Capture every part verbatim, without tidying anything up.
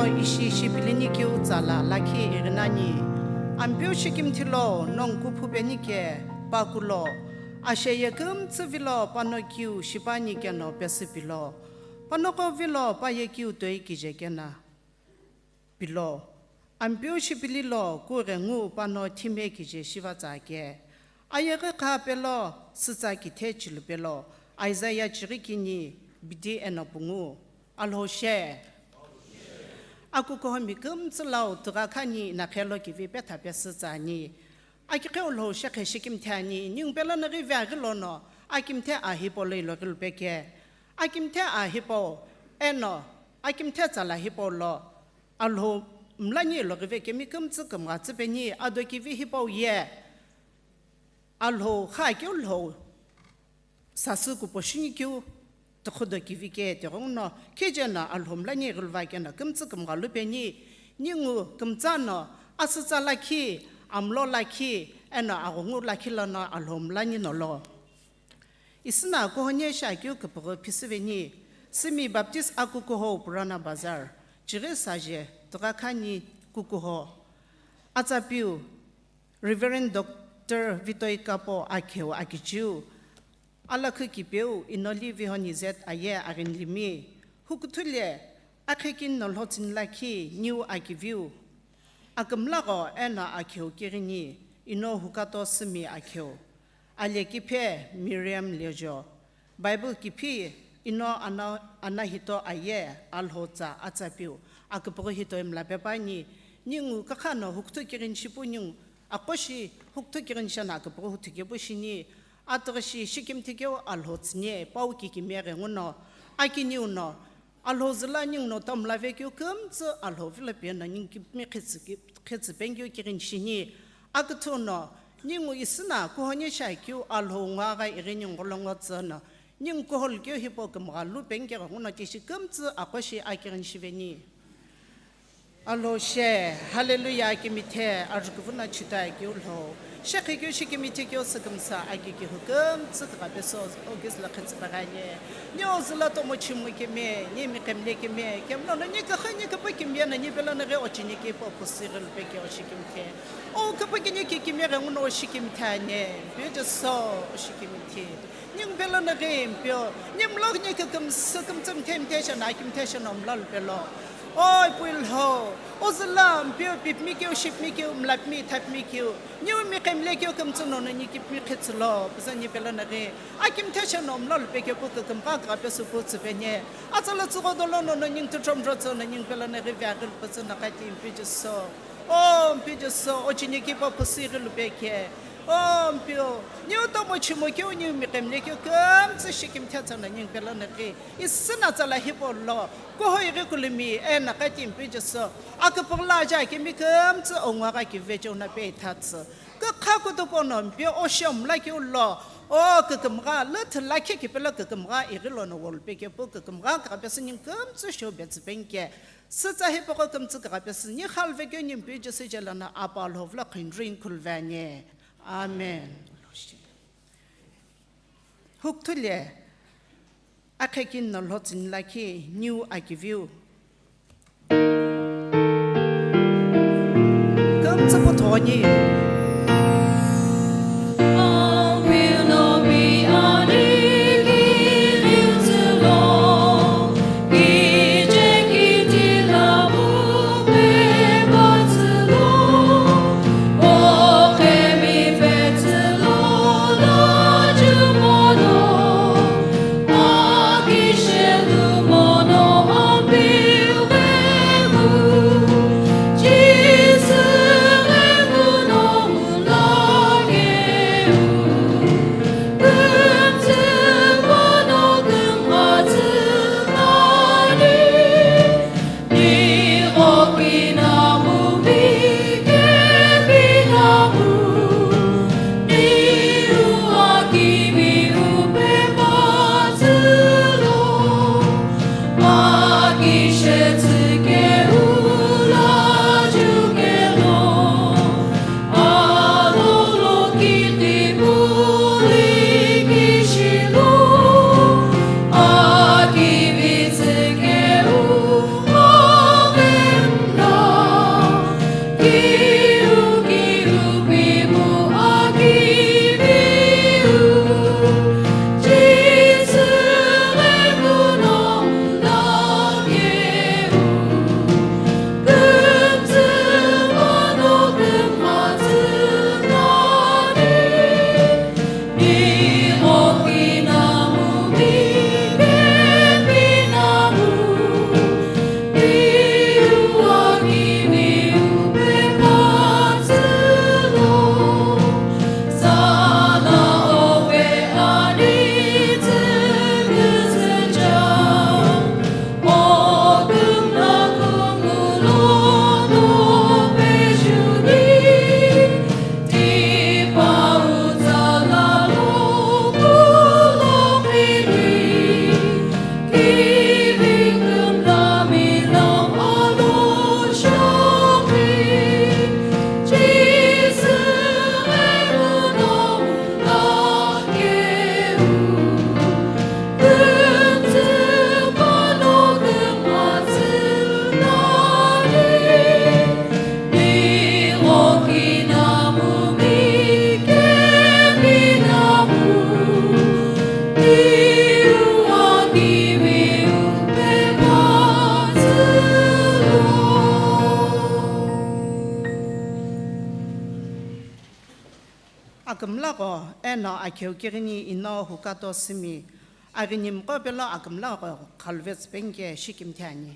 Ishi shipilini keu tsala lakhi ighinani. Ampeu shikimthi lo nongu kuphu penike pakulo. Asheye kümtsü vilo pano kiu shipani keno pesü pilo. Panoko vilo paye kiu toi kije kena pilo. Ampeu shipili lo kughengu pano thime kije shiva tsake. Ayeghi kha pelo sütsa kithe chilu pelo. Isaiah chighi kini bidi eno pungu. Alhou she. Akukuhomi kümtsü lau tugha khani nakhelo kivi petha pesü tsani. Akiqheu lhou shekhe shikimthi ani, ningu pelo naghi veghi lono, akimthe a hipau lo iloghi lupeke. Akimthe a hipau, eno, akimthe tsala hipau lo, alhou mlani iloghi vekemi kümtsü kümgha tsüpeni, ado kivi hipau ye. Alhou kha keu lhou. Sasü kupo shini keu, tokhodo kivi ke, tighenguno, khijeno alhou mlani ighiluva keno, kümtsü kümgha lupeni, ningu kümtsü no, asütsa lakhi, amlo lakhi, eno aghungu lakhi lono alhou mlani nolo. Isüna kuhonie shi akeu küpüghü phisüveni, Simi Baptist akukuho Purana Bazar, chighi saje, tugha khani kukuho. Atsapiu, Reverend Doctor Vitoi Kapo akheu akichiu, Alakhu kipeu inoli vihoni zet aye aghinilimi, hukuthule, akhekini no lhotsüni lakhi niu akiviu, akümlagho eno akheu kighini, ino hukato Simi akheu, ale kiphe Miriam lejo, Bible kiphi ino ana, ana hito aye, alhou tsa atsapiu, aküpüghü hito imla pepani, ningu kakha no hukuthu kighini shipu ningu, akoshi hukuthu kighini shana aküpüghü huthu kepu shini, Atughishi shikimthi keu alhou tsüni pau kikimiye ghenguno, akiniu no, alhou züla ningu no tamla vekeu kümtsü alhou vilo pino ningu kipimi khetsü ki-, khetsü penkeu kighini shini, aküthü no, ningu isüna kuhonie shi akeu alhou ngo agha ighi ningu gholo ngo tsü no, ningu kuholu keu hipau kümgha lu penike ghenguno tishi kümtsü akoshi akighini shiveni. Alhou she, hallelujah, kimithe, arükuvu no chita keu lhou. Shekhe keu shi kimithe keu sükümsa aki kihu kümtsü kugha pesu August lo khetsü paghi ani. Ni ozüla tomo chimu kemi, ni miqemle kemi, kemlono ni kakha ni kapa kimiye no ni pelo naghi ochini kipu pusi ghi lupe keu shi kimithe. O kapa kini kikimiye ghenguno shi kimithe ani, beautiful shi kimithe. Ningu pelo naghi mpeu, ni mlo ni kükümsü kümtsü mthe mthe shana, kimthe shana mla lupelo. Oi, pui lhou, ozüla mpeu pipimi keu, shipimi keu, mlapimi, thapimi keu, niu miqemle keu kümtsü nono ni kipimi khetsü lo, püzü ni pelo naghi, akimthe shana mla lupe keu pu kükümgha kugha pesu pu tsüpeni. Atsala tsügho dolo nono ningu tuchomro tsü no ningu pelo naghi veghi lupütsü no kati mpi Jisü. O mpi Jisü, ochini kipu pusi ghi lupe ke. O mpeu, niu tomo chimu keu, niu miqemle keu, kümtsü shi kimthe tsü no ningu pelo naghi. Isüna tsala hipau lo, kuhou ighi kulumi, eno kati mpi Jisü. Aküpüghü lo aja kemi kümtsü ongu agha kive cheu no pe ithatsü. Kükha kutupo no mpeu oshi omla keu lo, o kükümgha, lüthü lakhi kipelo kükümgha ighi lono wolupe kepu kükümgha kugha pesu ningu kümtsü shou betsü penike. Sütsa hipaqo kümtsü kugha pesu ni khalve keu ni mpi Jisü je lono apa lhou vlo khindrin khulve ani. Amen. Hukuthule, akhekini no lhotsüni lakhi niu akiviu. Kümtsü puthoni. Akümlaqo eno akheu kighini ino hukato simi, aghini mqo pelo akümlaqo khaluvetsü penike shikimthi ani.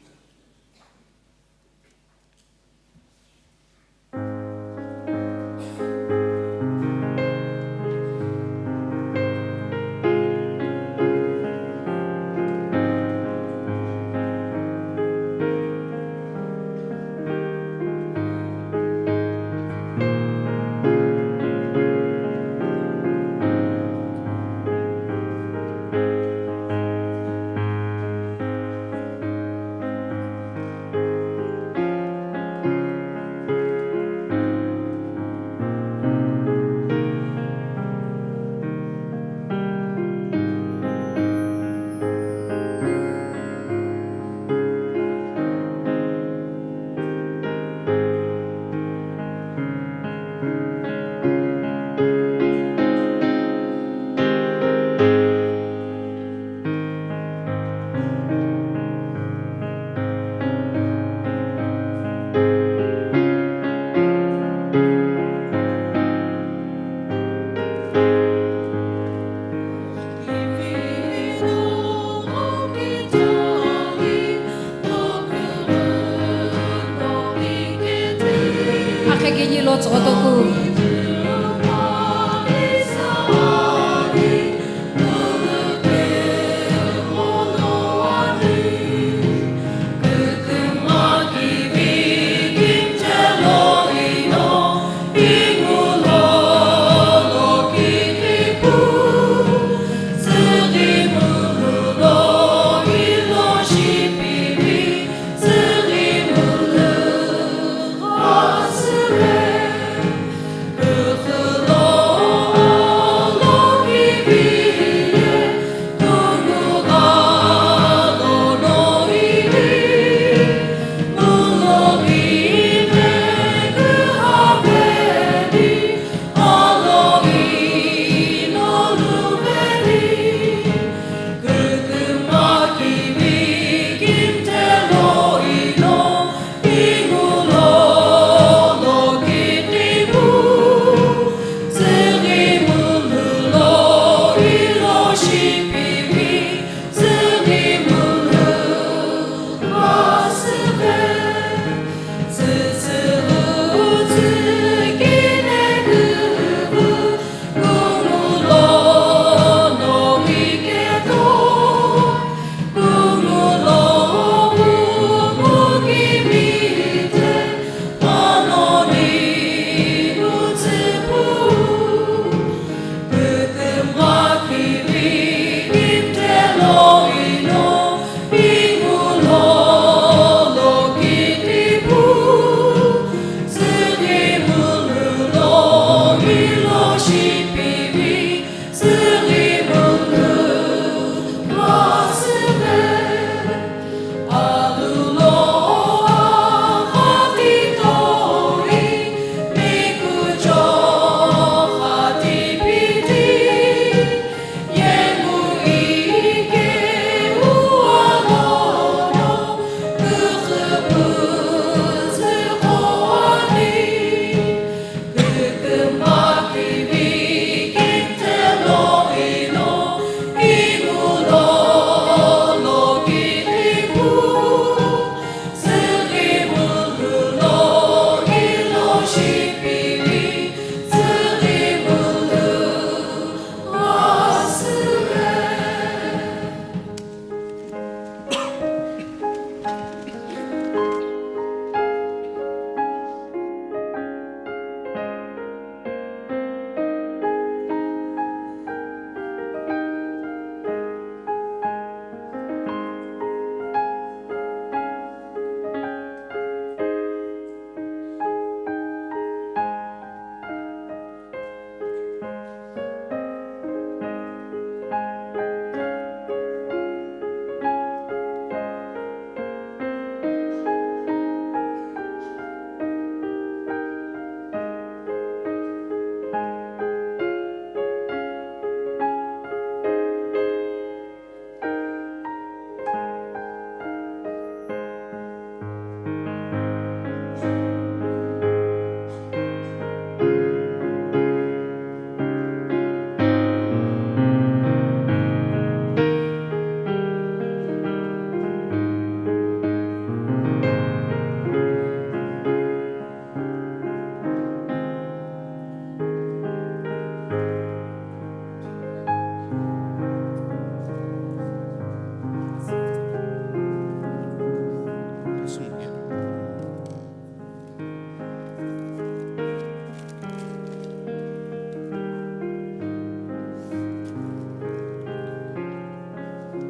Akhakeni lo tsüghütoku.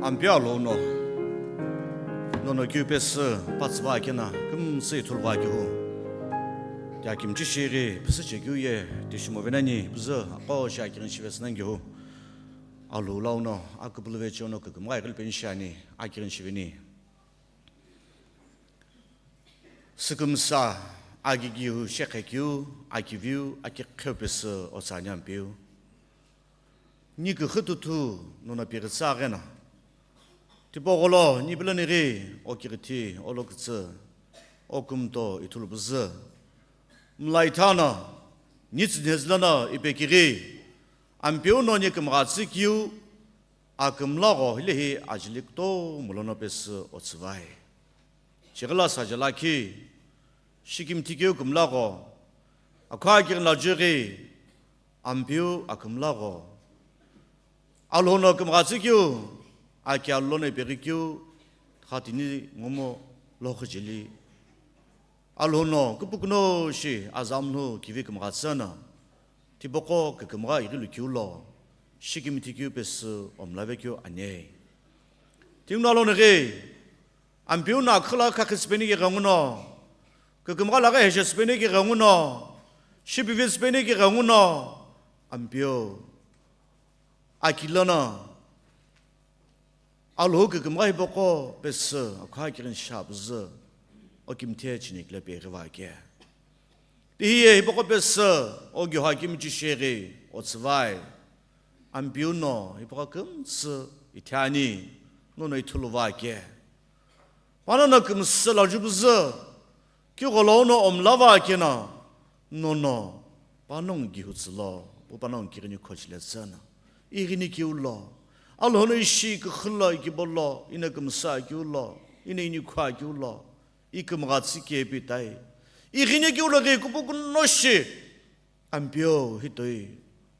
Ampeu Alhou no, nono keu pesü patsüva kena kümsü ithuluva kehu. Ti akimchi shighi püsü chekeu ye, ti shimo venani püzü aqo shi akirin shivesü nani kehu. Alhou lau no, aküpülü vechewo no kükümgha ighili peni shiani, akirin shiveni. Sükümsa, agighiu, shekhekeu, akiviu, akiqheu pesü otsani Ampeu. Ni küxü tuthu nono pighi tsü aghena. Tipaqo lo ni pila nighi, o kighithi, o lokütsü, o kümto ithulu püzü. Mla ithana, ni tsünhezü lono ipekighi, Ampeu no ni kümgha tsü keu, akümlagho hilehi ajeli kutomo lono pesü otsüvai. Chighila sajela khi, shikimthi keu kümlagho, akhu akirin lajughi, Ampeu akümlagho. Alhou no kümgha tsü keu, aki alu lono ipeghi keu, khatini ngomo lokhujeli. Alhou no küpükuno shi azamlu kivi kümgha tsü na, tipaqo kükümgha ighilu keu lo, shikimthi keu pesü omlave keu ani. Tinguna lono ghi, Ampeu no akhüla khakhi süpeni ki ghenguno, kükümgha laghi heje süpeni ki ghenguno, shipivi süpeni ki ghenguno, Ampeu, aki lono, Alhou kükümgha hipaqo pesü, akhu akirin shapüzü, o kimthe chini kile peghiva ke. Ti hiye hipaqo pesü, o giho akimichi shighi, otsüvai. Ampeu no, hipaqo kümsü ithiani, nono ithuluva ke. Pano no kümsü lajupüzü, kigholo no omlava kena, nono, panongu gihutsü lo, pu panongu kighini khochile tsü na. Ighini keu lo, Alhou no ishi küxü lo, ikibo lo, ino kümsü keu lo, ino inikhu keu lo, ikümgha tsü kepi tai. Ighini keu lo ghi küpükuno shi, Ampeu hitoi,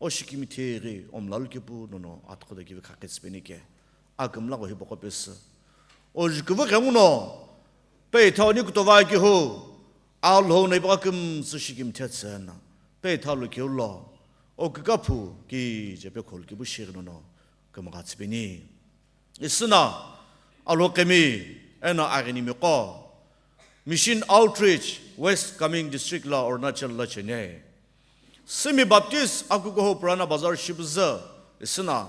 o shikimthi ghi omlalu kepu nono athukhuda kivi khakhi süpeni ke, akümlagho hipaqo pesü. O juküvü ghenguno, peitha oni kutova kehu, Alhou no hipaqo kümsü shikimthi tsü na, peitha lu keu lo, o kükaphu kije pekholu kepu shighi nono, kümgha tsüpeni. Isüna, Alhokemi, eno aghinimiqo, Mission Outreach, West Kameng District la Arunachal la cheni. Simi Baptist akukuho Purana Bazar shipüzü, isüna,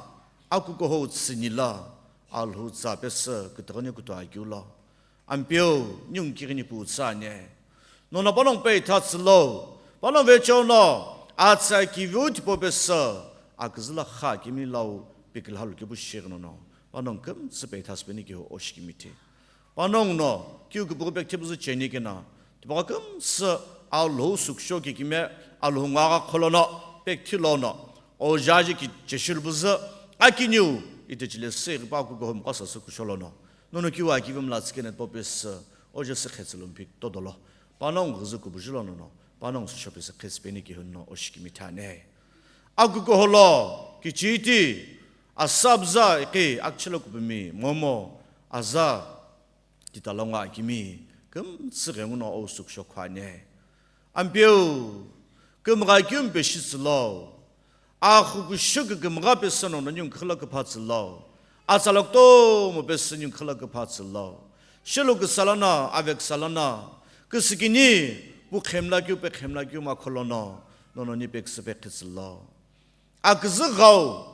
akukuho tsüni la, Alhou tsa pesü, kütüghüni kutu akeu lo. Ampeu, ningu kighini pu tsü ani. Nono panongu peitha tsü lo, panongu vechewo no, atsa kiviu tipau pesü, aküzü la kha kimi lau pikilhalu kepu shighi nono, panongu kümsü peitha süpeni kehu o shikimthi. Panongu no, kiu küpüghu pekthi püzü cheni kena, tipaqo kümsü Alhou sükusho kikime, Alhou ngo agha kholono, pekthi lono, o jaji ki cheshilu püzü, akiniu, ite chile se ghipa akukuho mqasa sükusho lono. Nono kiu akivi mla tsükene tipau pesü, o jesi khetsü lumpi todolo. Panongu ghüzü kubuju lono no, panongu süsho pesü khetsü peni kehu no o shikimthi ani. Akukuho lo, kichiti, asabza iqi, akchilo kupumi, momo, aza, titalo ngo akimi, kümtsü ghenguno o sükusho khu ani. Ampeu, kümgha keu mpe shitsü lo. Axu kushu kükümgha pesü nono ningu khüla küpha tsü lo. Atsala kutomo pesü ningu khüla küpha tsü lo. Shilu küsa lono, ave küsa lono, küsükini, pu khemla keu, pe khemla keu ma kholono, nono ni peküsü pekhi tsü lo. Aküzü ghau,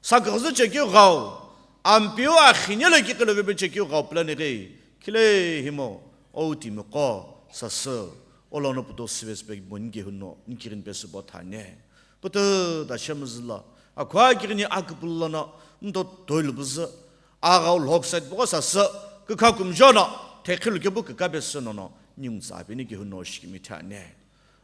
saküghüzü chekeu ghau, Ampeu axinelo kiqilo vebe chekeu ghau püla nighi, khile himo, o timiqo, sasü, o lono puto sivesü pe moni kehu no, nikirin pesü bo thani. Puto da shemüzü lo, akhu akirini aküpülü lono, nto toilu püzü, aghau lhoksa tipaqo sasü, kükha kumjono, thekhilu kepu kükha pesü nono, ningu tsa peni kehu no shikimthi ani.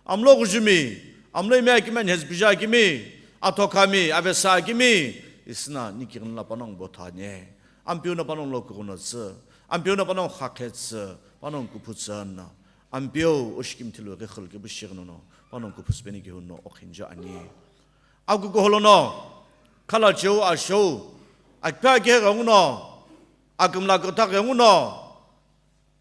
Amlo ghujumi, amlo ime akimi, nhezpija akimi, athokhami, avesa akimi, isüna nikirin la panongu bo thani. Ampeu no panongu lo kughuno tsü, Ampeu no panongu khakhe tsü, panongu kuphu tsü na. Ampeu o shikimthi lo ghi khülu kepu shighi nono, panongu kuphu süpeni kehu no okhinjo ani. Akukuho lono, khala cheu ashou, akiphe akehe ghenguno, akümla kükha ghenguno,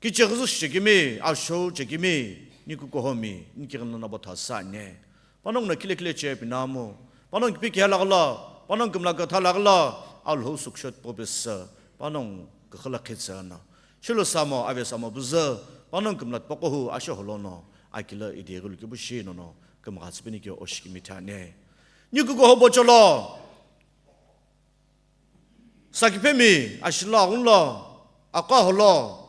kicheghi züsü chekimi, ashou chekimi, nikukuhomi, nikirin lono bo thasü ani. Panongu no khile khile che pinamu, panongu kipi kiha laghilo, panongu kümla kükha laghilo, Alhou sükusho tipau pesü, Panongu kükhala khetsü no. Shilo samo, ave samo püzü, panongu kümla tipaqo hu asho holono, akila idi ghilu kibu shi nono, kümgha tsüpeni keu oshikimi thane. Nikuku hobo cholo. Sakiphemi, ashilo aghunlo, aqo aholo,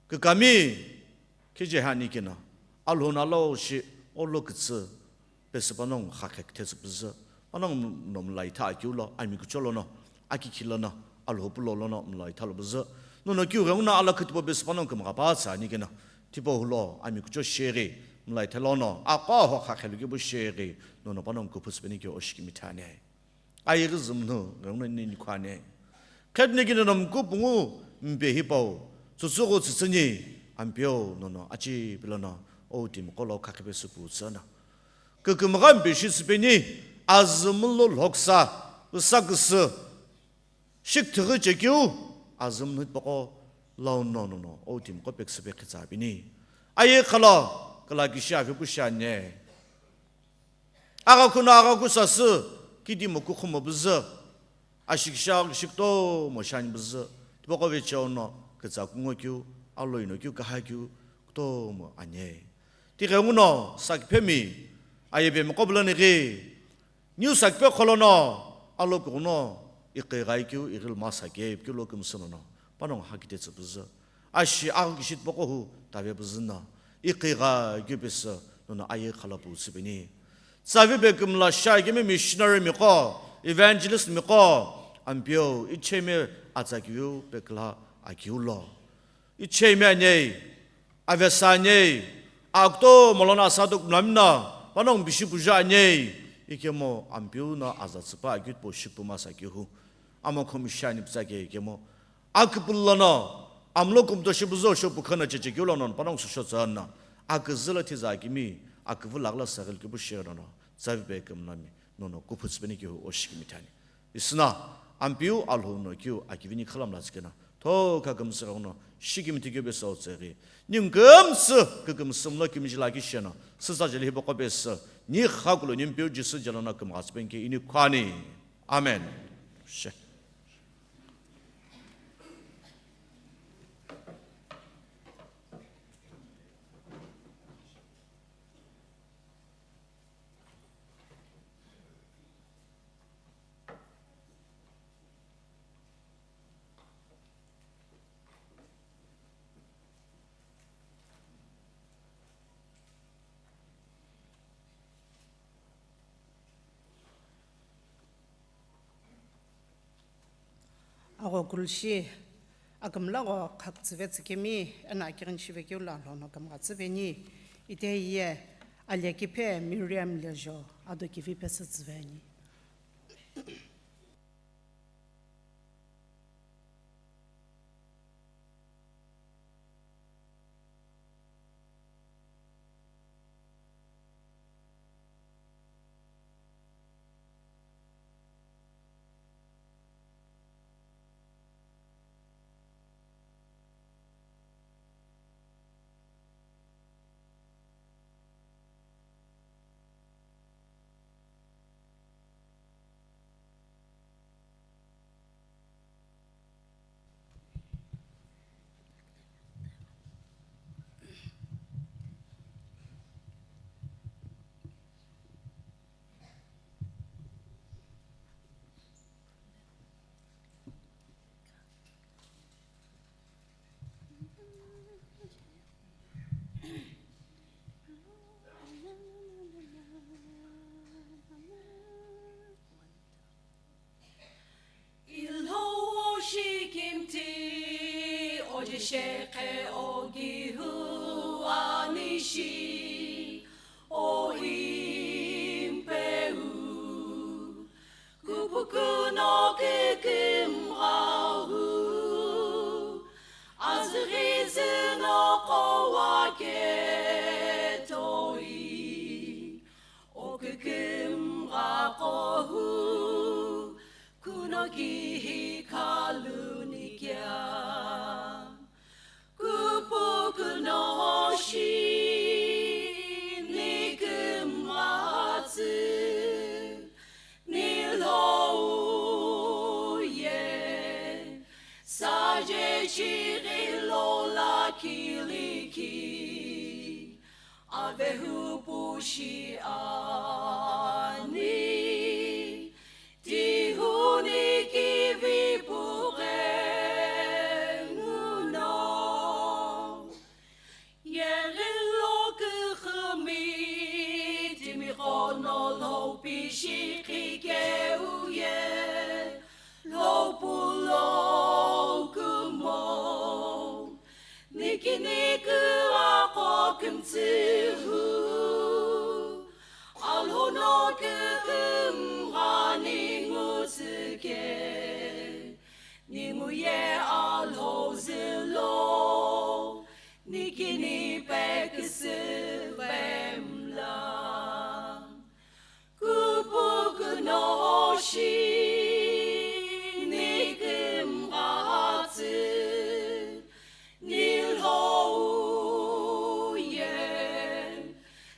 kükami, khije hani kina, Alhou no alo shi, olo kütsü, pesü panongu khakhe küthetsü püzü, panongu no mla itha akiu lo, ami kucholo no, aki khilo no, Alhou pulo lo no mla itha lo püzü, nono kiu ghengu no ala kütüpo pesü panongu kümgha pa tsü ani kina, tipo hulo, ami kucho sheri, mla itha lo no, aqo aho khakhe lu kibu sheri, nono panongu kuphu tsüpeni keu oshikimi thane. Ayeghi zümnu, ghenguno nini khwane. Khetniki nono mkupungu mpe hipau, tsutsughu tsütsüni, ampeu nono achi pilono, o timi qolo khakhipe supu tsüna. Kükümgha mpe shi tsüpeni, azümlu lhoksa, usa küsü, shikthighi chekiu, azümnu tipaqo, lau no nono, o timi qo peküsüpe khitsa pini. Aye khala, kala kishi avi kushi anye. Agha kuno agha kusasü, kidi mo kukhumo püzü, ashikisha agha kishi kutomo shani püzü, tipaqo vecheo no, kütsa kungo keu, aloi no keu, kaha keu, kutomo anye. Tighenguno, sakiphemi, aye pemi qo pulani ghi, niu sakiphe kholono, alo kuguno, iqi ghai keu, ighil masa keu, keu lo kümsü nono, panongu hakite tsü püzü. Ashi aghi kishi tipaqo hu tave püzü no, iqi gha keu pesü nono aye khala pu tsüpeni. Tsavi pe kümla shi akimi missionary miqo, evangelist miqo, ampeu, ichemi atsa kiu pe kla akiu lo. Ichemi anei, avesa anei, akutomo lono asa tuk mlamina, panongu bishi puja anei, ikemu ampeu no aza tsüpa akitpo shikpu masa kiu hu. Amo khomi shani pütsa ke ikemu, aküpülo no, amlo kumto shi püzü sho pukha no cheche keu lono, panongu sü sho tsü no, aküzü lo thiza akimi, aküvü laghi lo saghili kibu shi nono, tsavi pe kümlami, nono kuphu tsüpeni keu oshikimi thani. Isüna, ampeu Alhou no keu akivini khalam la tsükena, thokha kümsü ghenguno, shikimi tikeu pesü o tseghi, ningu kümsü, kükümsü mlo kimiji la kisheno, sütsa jeli hipaqo pesü, ni khakulo ni mpeu Jisü jelo no kümgha tsüpeni ke ini khwani. Amen. She. Aghokulu shi, akümla gho khakütsüve tsükemi, eno akighini shivekeu lo Alhou no kümgha tsüveni, ite ye, alekiphe Miriam lejo, ado kivi pesü tsüveni. Ilhou shikimthi, oje shekhe ogihu anishi, o impeu, kupukuno kikimghahu, azghizi no qowake toi. O kikimgha qohu, kuno kihi khaluni kea? Kupukuno shi nikimghatsü, nilhou ye, Vehupu shi ani, tihuni kivi pughe nguno. Yeghi lo kuxumi, timi qono lo pishi qhike uye, lo pulo kumo. Niki niku aqo kümtsühu, Alhou no kükümgha ningu tsüke, ningu ye Alhou zülo, niki ni peküsü vemla. Kupukuno shi nikümghatsü, nilhou ye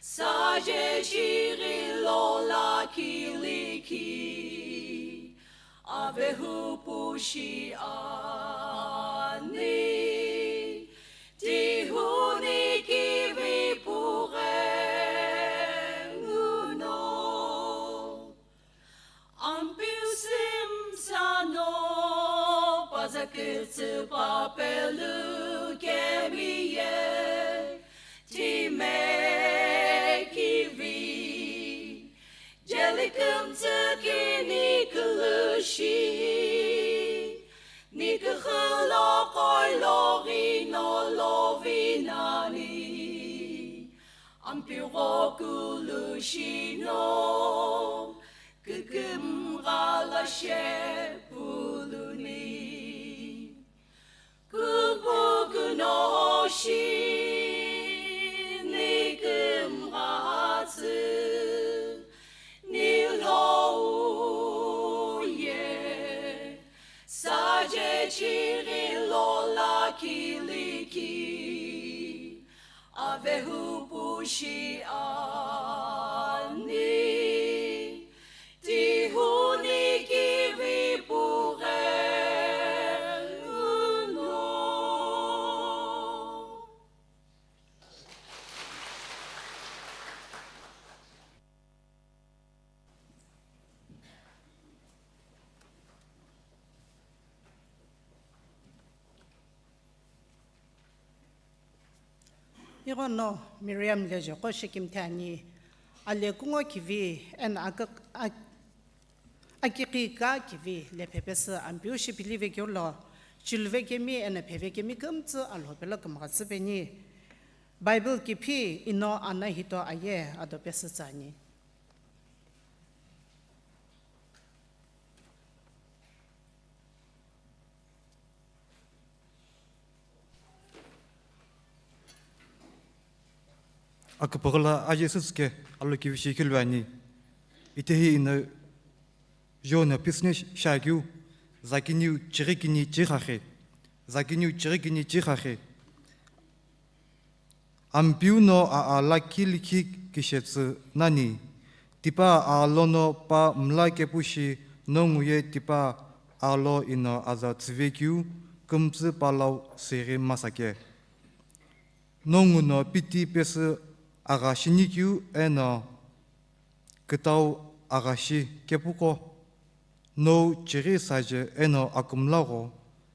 saje chiri lo lakiliki, avehupu shi ani. Tihuni kivi pughe nguno. Ampiu simsano, paza kütsü papelu kemiye, time kivi. Jeli kümtsü kini kulushi, ni kuxulo koilo ghino lo vinani. Ampiu gho kulushi no, kükümgha la shepuluni. Kupukuno shi nikümghatsü, nilhou ye saje chiri lo lakiliki, avehupu shi ani. Tihuni kivi pughe nguno. Ighono Miriam lejeqo shikimthi ani, ale kungo kivi eno akik-, ak-, akikika kivi lephepesü Ampiu shipilivekeu lo, chiluvekemi eno phevekemi kümtsü Alhou pelo kümghatsüpeni. Bible kiphi ino ana hito aye ado pesü tsü ani. Aküpüghüla aje süsüke alokivishi khilvani. Itehi ino Jona pisne shakeu, zakiniu chirikini chikhakhe, zakiniu chirikini chikhakhe. Ampiu no a, a lakhi likhi kishetsü nani, tipa a lono pa mla kepushi nongu ye tipa a lo ino aza tsüvekeu kümtsü palau siri masake. Nongu no piti pesü agha shinikeu eno kütau agha shi kepuqo, nou chiri saje eno akümla gho,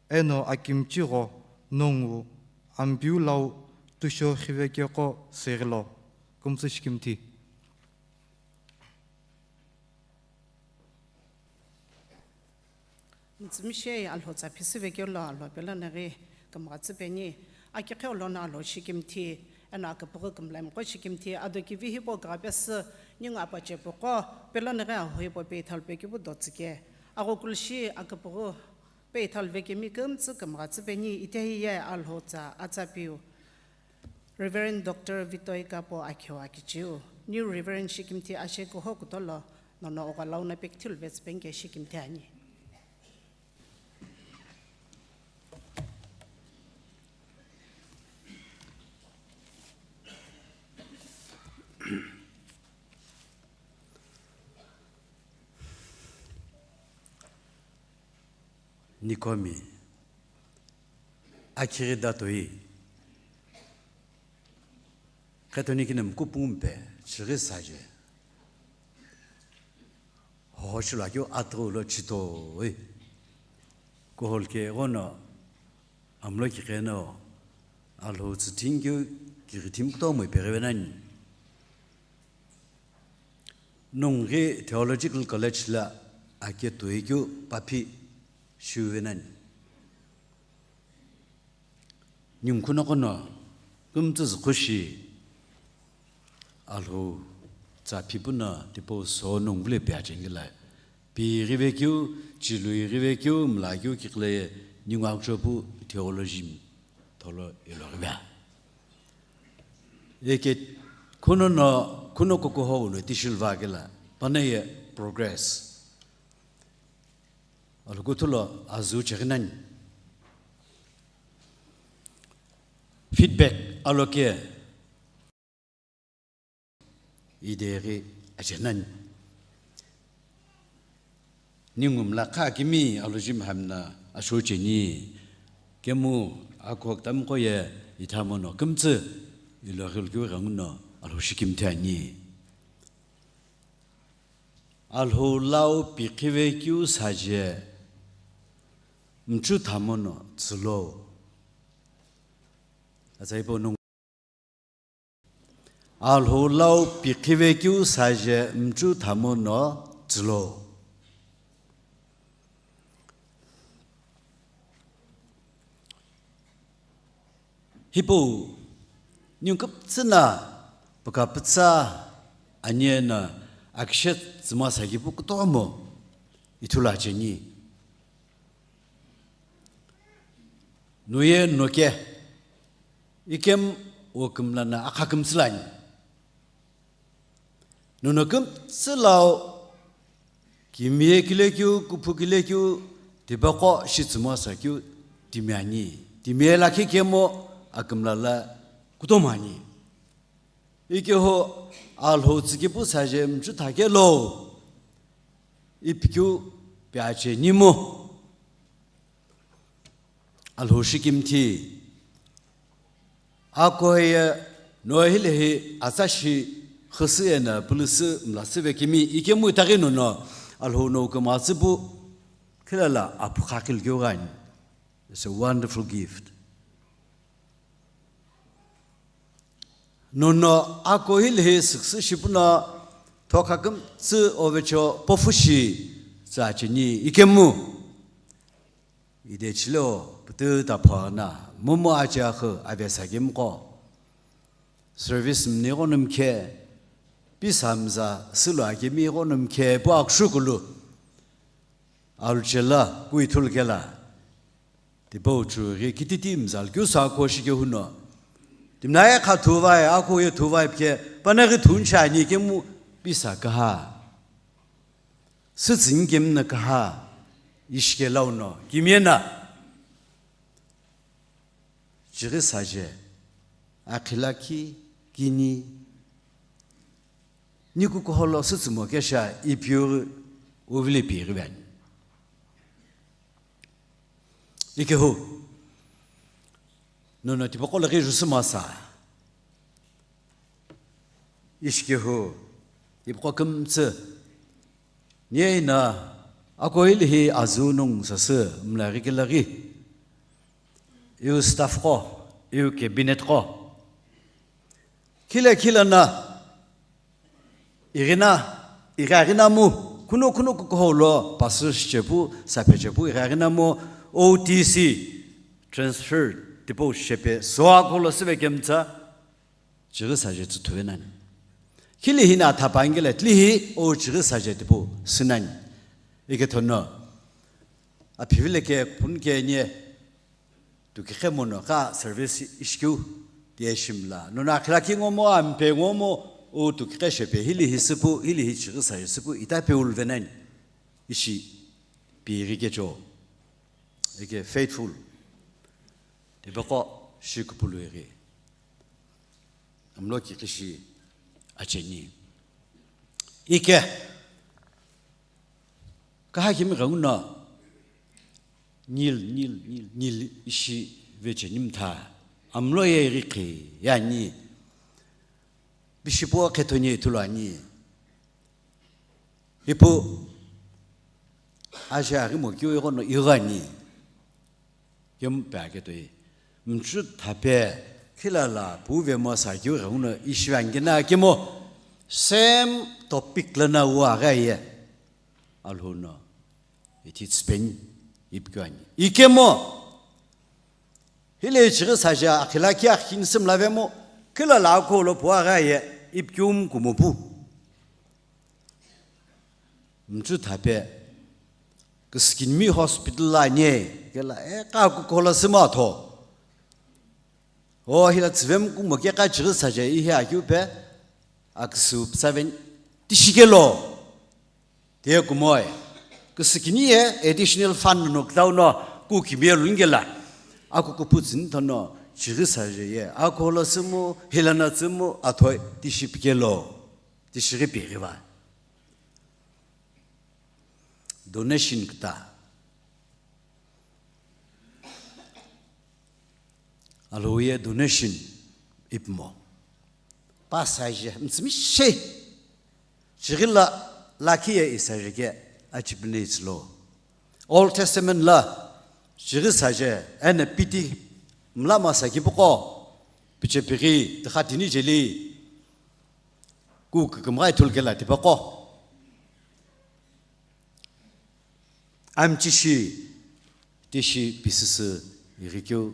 eno akimchi gho nongu Ampiu lau tusho khivekeqo sirilo. Kümtsü shikimthi. Mütsümishei Alhou tsa phisüvekeu lo Alhou pelo nighi kümghatsüpeni, akiqheu lono Alhou shikimthi, eno aküpüghü kümlamiqo shikimthi, ado kivi hipau kugha pesü ningu apache puqo, pelo nighi ahu hipau peithalu pekepu dotsüke. Aghokulushi aküpüghü peithalu vekemi kümtsü kümghatsüpeni, itehi ye Alhou tsa atsa piu. Reverend Doctor Vitoi Kapo akhiu akichiu, New Reverend shikimthi ashe kuho kutolo, nono oghalauna pekithilu vetsüpeni ke shikimthi ani. Nikomi, akhiri datoi, Qhetonikini mkupungu mpe chighi saje. Hoho shilo akeu atughu lo chitoi. Kuhol ke ghono amlo kiqeno Alhou tsüthing keu kighithim kutomo ipeghive nani. Nunghi Theological College la aketoi keu paphi shiuve nani. Ningu kunoqo no kümtsü züqhu shi Alhou tsa phipu no tipau so nungu vile pi achengila. Pi ighive keu, chilu ighive keu, mla keu kiqile ningu akchopu theology tholo iloghive. Eke kuno no, kuno kukuho ulo tishilva kela, paneye progress. Alhukuthulo azu cheghinani. Feedback aloke ideghi achenani. Ningu mla kha kimi alhujim hamna asho cheni. Kemu akho ktamqo ye ithamo no kümtsü ilo ghilkeu ghenguno Alhou shikimthi ani. Alhou lau pikhive keu saje mchu thamono tsülo. Atsaipo nung. Alhou lau pikhive keu saje mchu thamono tsülo. Hipau, ningu kümtsü na püka pütsa aniye na akishe tsüma sakipu kutomo ithulu acheni. Nuye noke, ikemu wo kümla na akha kümtsü lani. Nono kümtsü lau kimiye kilekeu, kuphu kilekeu, tipaqo shitsümo sakeu timi ani. Timiye lakhi kemo akümla la kutomo ani. Ikeho Alhou tsükipu saje mchu thakelo ipikeu pi acheni mo. Alhou shikimthi. Ako ye no hilehi atsa shi khüsü ena pülüsü mlasüve kimi ikemu itaghi nono Alhou no kümtsü pu khilala aphu kha khilkeu gani. It's a wonderful gift. Nono ako hilehi success shipuno thokha kümtsü ovecho pofu shi tsa cheni ikemu. Ide chilo pütü tapho na momu achi akhu avesa kimqo. Service mni ghono mkhe, pisa mza sülo akemi ghono mkhe pu akhushu kulu. Aluchela kuithulu kela. Tipau chughi kititi mzal keu sa ko shike huno. Timnaye kha thuvai, ako ye thuvai pke, panaghi thuncha ani kemu pisa kaha. Sütsü nkemna kaha, ishike launo, kimiye na. Chighi saje, akhilakhi, kini, niku kuholo sütsümo kesha ipiu uvili pi ghiven. Ikehu, nono tipaqo laghi jusü masa. Ishikehu, tipaqo kümtsü. Niye ina, ako hilehi azu nung sasü mlaghi kilaghi. Iu staff qo, iu cabinet qo. Khila khila na, Ighina, ighaghina mu, kuno kuno kukuhou lo, pastor shichepu, saphechepu, ighaghina mu, O T C, transfer, tipau shepe, soa kolo sive kemtsa, chighi saje tsüthuve nani. Khili hina thapangile, tlihi, o chighi saje tipau, sinani. Ike thono, aphivile ke, pun ke nye, Tukiqhe mono ka service ishikeu tiye shimla. Nono akhilakhi ngomo, ampe ngomo, u tukiqhe shepe, hili hi süpu, hili hi chighi saje süpu, ita pe ulvenani. Ishi, pi ighi kecho. Ike faithful. Tipaqo, shi kupulu ighi. Amlo kiqi shi acheni. Ike, Kaha kimi ghenguno, nil, nil, nil, nil ishi vecheni mtha, amlo ye ighi qhi, yani, Pishipu khetho ni ithulu ani. Ipu aja aghi mo keu ighono igho ani. Kemu pe aketoi. Mchu thape khilala puve mo sa keu ighono ishiva ngena kemo same topic lana wu agha ye. Alhou no. It is Spain ipikeu ani. Ikemo. Hile chighi saja akhila ki akhin simla vemo. Khilala akho lo puagha ye ipikeu mkumo pu. Mchu thape. Kisikini mi hospital la nye. Kela e ka ku kola sima tho. O hila tsivem kumo ke ka chighi saja ihi akeu pe. Aksu psaven tishikelo. Te kumoi. Kisikini ye additional fund no kdau no ku kimie lungela. Aku kupu tsinthono chighi saje ye. Aku lo sumu, hilana tsumu, athoi, tishipikelo. Tishighi pighiva. Donation kta. Alhou ye donation ipmo. Pa saje, mtsimi she. Chighi la lakhi ye isaje ke achipine itslo. Old Testament la chighi saje, ene piti mlama sa kipoko. Piche pighi, tikha tini jeli. Ku kikimgha ithulkela tipako. Amchi shi, tishi pisisi ighikeu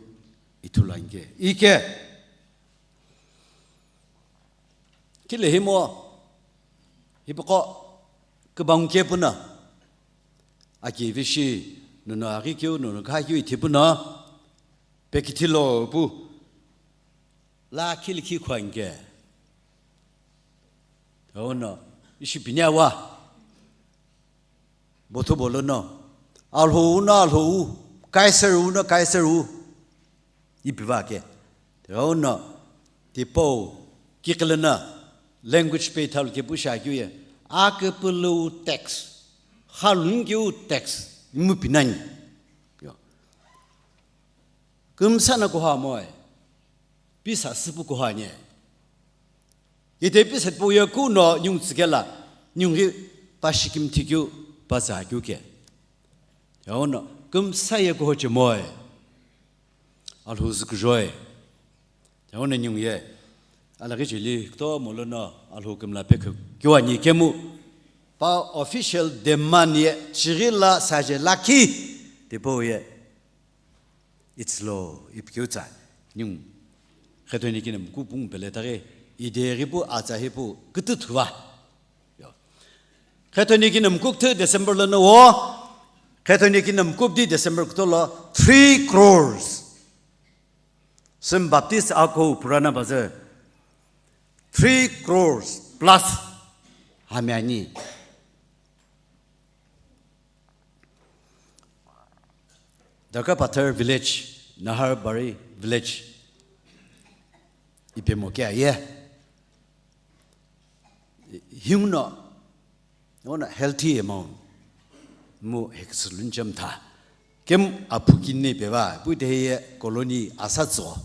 ithulu anke. Ike. Kile himo, hipoko, kibang ke puna. Aki vishi, nono aghikeu, nono ghakeu ithi puna. Pekithilo pu. La khilkhi khuanke. Ono, ishi pinya wa. Bothu bolo no. Alhou no alhou. Kaiser u no Kaiser u. Ipiva ke. Ono, tipo, kiklena. Language pe thalu ke pusha kyu ye. Akepulu tax. Halungyu tax. Imu pinani. Yo. Kumsana kuha moe. Pisa sipu kuha nye. Ite pisa pu ye ku no nyung tsikela. Nyung ri pashikim tikyu pasa kyu ke. Yaono kumsa ye kuho chemoe. Alhu zikujoe. Yaono nyung ye. Alaghi chili kto molono alhu kumla pe kyu ani kemu. Pa official demand ye chirila saje lakhi. Tipo ye. Itslo ipikeu tsa nyung. Khetoni kina mku pung pele taghi, ideghi pu atsa hi pu kutu thuva. Yo. Khetoni kina mku kuthu December lo no wo, khetoni kina mku di December kuto lo three crores. Sim Baptist ako purana baze three crores plus hami ani. Darkapathar village, Naharbari village. Ipe mo kya ye. Hiuno, ono healthy amount. Mo heksulun jam tha. Kem aphukin ne peva, pu de ye colony asatso.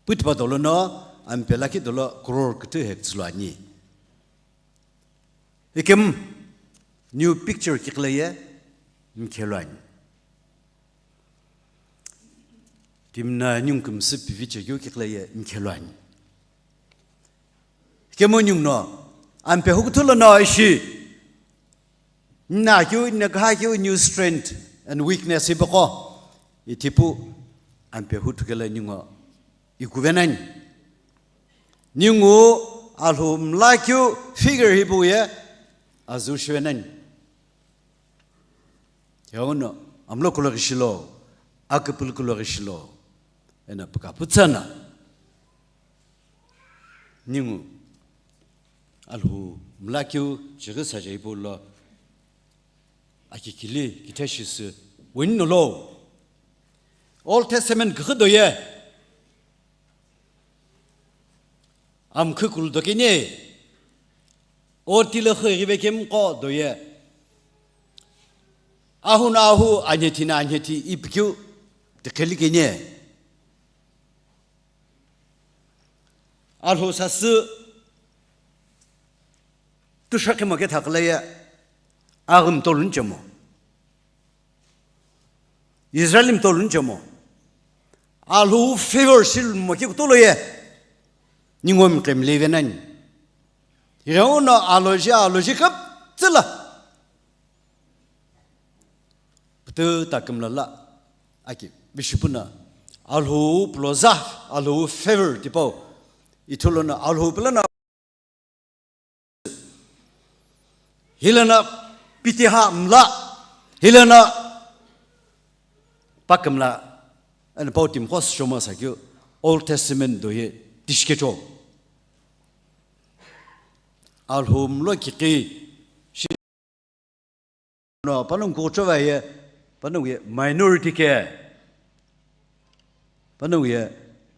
Pu tipa dolo no, ampela ki dolo crore kutu heksulo ani. Ikem new picture kikla ye mkhelwani. Timna nyung kumsü piviche kyu kikla ye mkhelwani. Kemo nyung no ampe hukuthulo no ishi. Na kyu na kha kyu new strength and weakness ibako. Itipu ampe hutukela nyungo ikuvenani. Ningu alhu mlakyu figure hipu ye azu shivenani. Yaono amlo kulo gishilo, akupul kulo gishilo. Ena puka putsana. Ningu alhu mlakyu chighi saje ipu lo akikili kithe shisü win no lo. Old Testament ghido ye. Amkhu kulu dokeni. Oti le khoi rive kemqo doye. Ahu na ahu anheti na anheti ipikeu tikheli keni. Alhou sasü tushakhi mo ketha khala ye, aghü mtolu nchemo. Israel mtolu nchemo. Alhou favor shil mo ki kutolo ye. Ningo mkemle venani. Ighenguno aloji, aloji kaptsüla. Pütü takümla la. Aki, bishopuna. Alhou ploza, Alhou favor tipau. Ithulona, Alhou pelana. Hilana pitiha mla. Hilana pakümla. Ana pau timkhos shoma sakyu. Old Testament do ye tishkecho. Alhou mlo kiki. No, panongu kuchova ye, panongu ye minority ke. Panongu ye,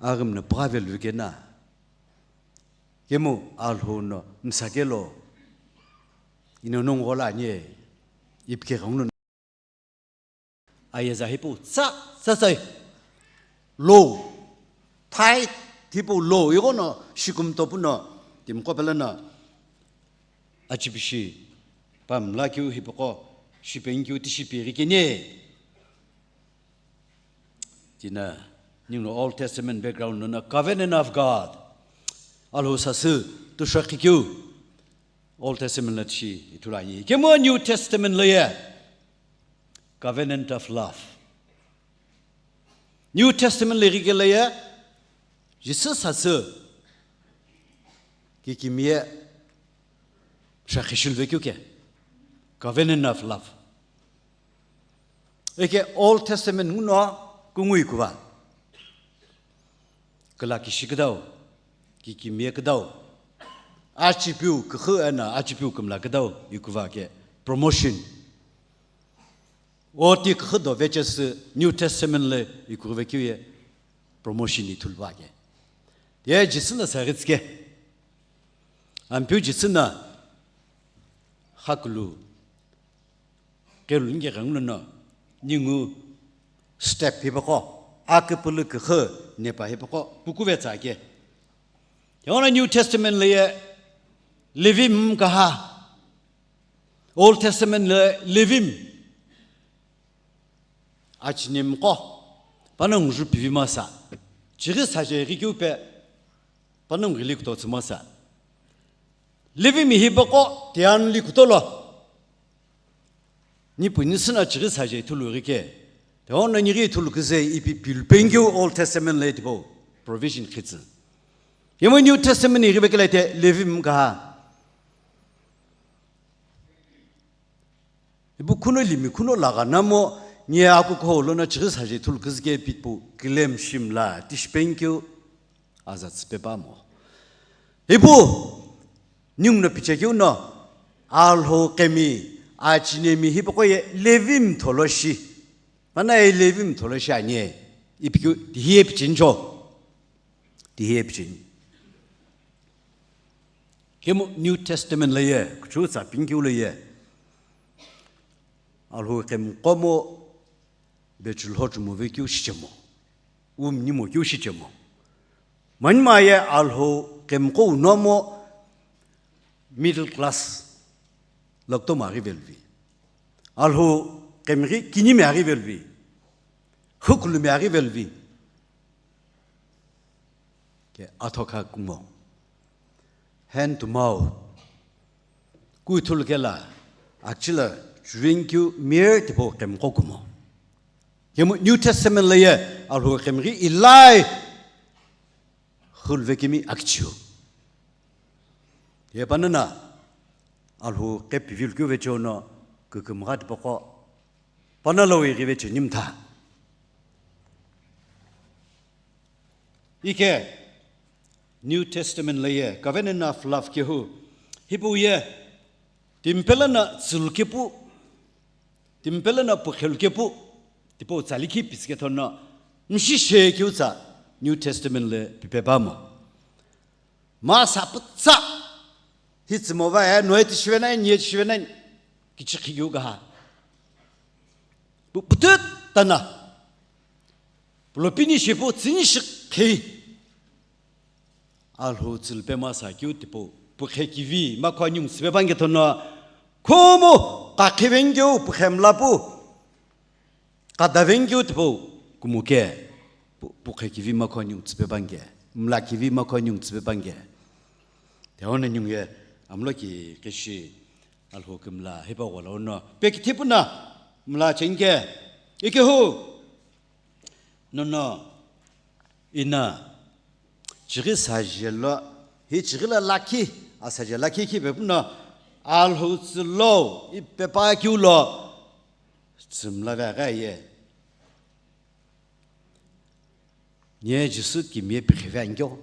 aghümna pügha velu kena. Kemu Alhou no msakelo. Ino nongu ghola anye, ipke ghanguno. Ayeza hipau tsa, tsa, tsa. Low. Tight hipau low. Ighono shikumtopuno. Timqo pelana. Achipishi, pamla keu hipaqo, shipeng keu tishi pighi kene. Tina, ningu Old Testament background nona covenant of God. Alhou sasü, tushakhi keu. Old Testament la tishi, ithulu ani. Kemu New Testament la ye. Covenant of love. New Testament le ghikela ye, Jesus sasü, kikimiye, shakhi shilve keu ke, covenant of love. Eke Old Testament nguno kungui kuva. Kala kishi kidau, kikimiye kidau. Achipiu kikhu ena, achipiu kümla kidau, ikuva ke, promotion. Oti kikhu do vechesü New Testament le ikuve kiu ye promotion ithulva ke. Ye Jisü na saritske. Ampiu Jisü na hakulu kelu nge ganglu no ningu step hipaqo akipulu kikhu nepa hipaqo pukuve tsa ke. Yona New Testament le ye Levim kaha. Old Testament le Levim. Achinimqo. Panongu ju pivi masa. Chighi saje ghi keu pe. Panongu ghili kuto tsü masa. Levim hipaqo tianli kutolo. Nipu nisina chighi saje ithulu ghi ke. Teona nighi ithulu kize ipi pilpengeu Old Testament le tipo provision khitsü. Yemo New Testament ni ribe kele te Levim kaha. Ipu khuno limi khuno laga namo, nye akukuho lono chighi saje ithulu kizike pitpu, kilem shimla, tishipengkeu, aza tsüpe pamo. Ipu, ninguno pichekeu no, Alhou kemi, achinemi hipaqo ye Levim tholoshi. Mana ye Levim tholoshi anye, ipikeu, tihiye pichincho. Tihiye pichin. Kemu New Testament la ye, kuchu tsa pingkiu la ye. Alhou kemqo mo, bechul hochumo ve kiu shichemo. Um nimo kiu shichemo. Manima ye Alhou kemqo unomo, middle class, lokto ma ghi velvi. Alhou kemghi kinimi aghi velvi. Hukulumi aghi velvi. Ke athoka kumo. Hand to mouth. Kuithulu kela, akchila, chuvenkeu mir tipo kemqo kumo. Kemu New Testament la ye, Alhou kemghi ilai, khulvekemi akchiu. Ye panana, Alhou kepivil keu vechono, kükümgha tipaqo, panalo ighi veche nimtha. Ike New Testament la ye, Covenant of Love kehu, hipau ye, timpelana tsulkepu, timpelana pukhel kepu, tipo tsalikhi pitskethono, mshishe keu tsa New Testament le pipe pamo. Ma saputsa, hitsü mova e, noe tishivenai, nie tishivenai, kichikhi keu kaha. Pu-, putut tana. Pulopini shipu tsini shikhi. Alhou tsülpe masa keu tipau, pukhe kivi makho anyu tsüpe pange thono, khumu kakhi vengeu pukhe mlapu, kada vengeu tipau, kumuke, pu-, pukhe kivi makho anyu tsüpe pange, mla kivi makho anyu tsüpe pange. Teona nyungye, amlo ki keshi, Alhou kimla, hipa wala ono, pekithipuna, mla chengke, ikehu, nono, ina, chighi saje lo, hi chighi la lakhi, asaje lakhi khi pepuno, Alhou tsülo, ipepa kiulo, tsümla vegha ye. Nye Jisü kimie pikhive angyo.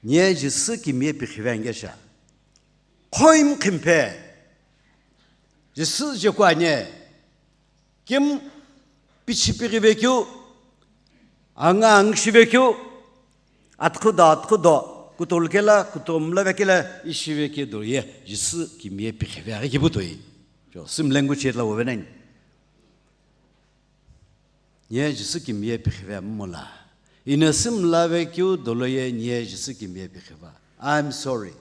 Nye Jisü kimie pikhive angyo sha. Khoim khimpe. Jisü je kwa nye. Kim pichi pighive keu. Anga angshive keu. Atkhudo, atkhudo. Kutol kela, kutomla vekela, ishive ke do ye. Jisü kimie pikhive aghi kibu toi. Jo, sim language yet la wovenain. Nye Jisü kimie pikhive mola. Ina sim lave keu dolo ye nye Jisü kimie pikhiva. I'm sorry.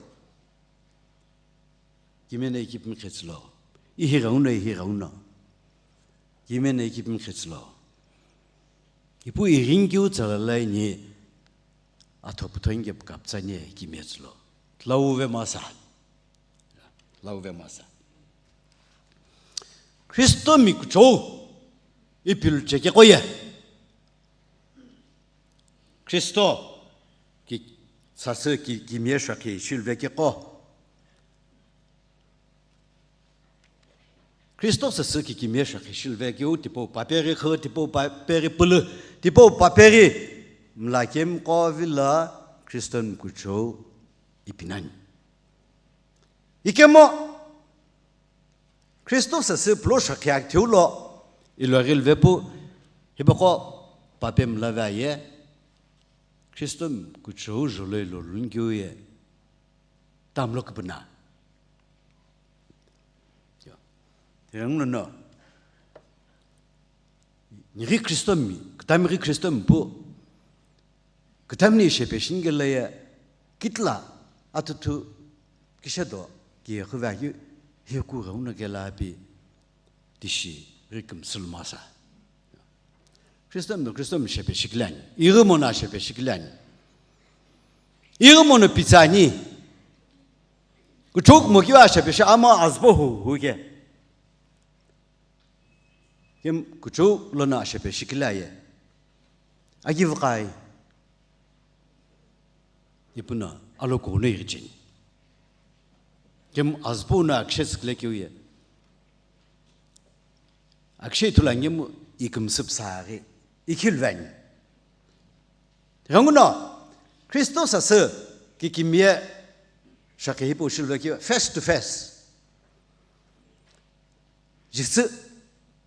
Kimena ikipim khetslo. Ihi gauno, ihi gauno. Kimena ikipim khetslo. Ipu iring keu tsalalai nye atho puthonge kaptsa nye kimie tslo. Tlauve masa. Tlauve masa. Kristo mi kuchou ipilu cheke koye. Kristo ki sasü ki kimie shakhi shilve ke ko. Kristo sasü ki kimie shakhi shilve ke u tipau papeghi khü, tipau papeghi pülü, tipau papeghi mla kemko vila Kristo mi kuchou ipinani. Ikemo Kristo sasü pulo shakhi aktheu lo, ilo ghil vepu, hibako pape mlave aye, Kristo kuchou jolo ilo lungkiu ye, tamlo kupuna. Yo. Tirang no no. Nighi Kristo mi, kutami ghi Kristo mi pu, kutami ni shepe shingela ye, kitla, atutu, kishedo, ki ye khuve akeu, hi ku ghauna kela pi, tishi, ghi kumsulu masa. Kristo mi, Kristo mi shepe shikilani, ighi mono shepe shikilani. Ighi mono pitsani. Kuchou kumo kiu shepe shi ama azbo hu, hu ke. Kim kuchou lono ashepe shikila ye. Agivukai. Ipuno aloko no ighichin. Kim azpu no akshe tsikle kiu ye. Akshe ithulu angemu ikimsip saaghi. Ikhilvani. Ghanguno, Kristo sasü kikimiye shakhi hipau shilve kiu face to face. Jisü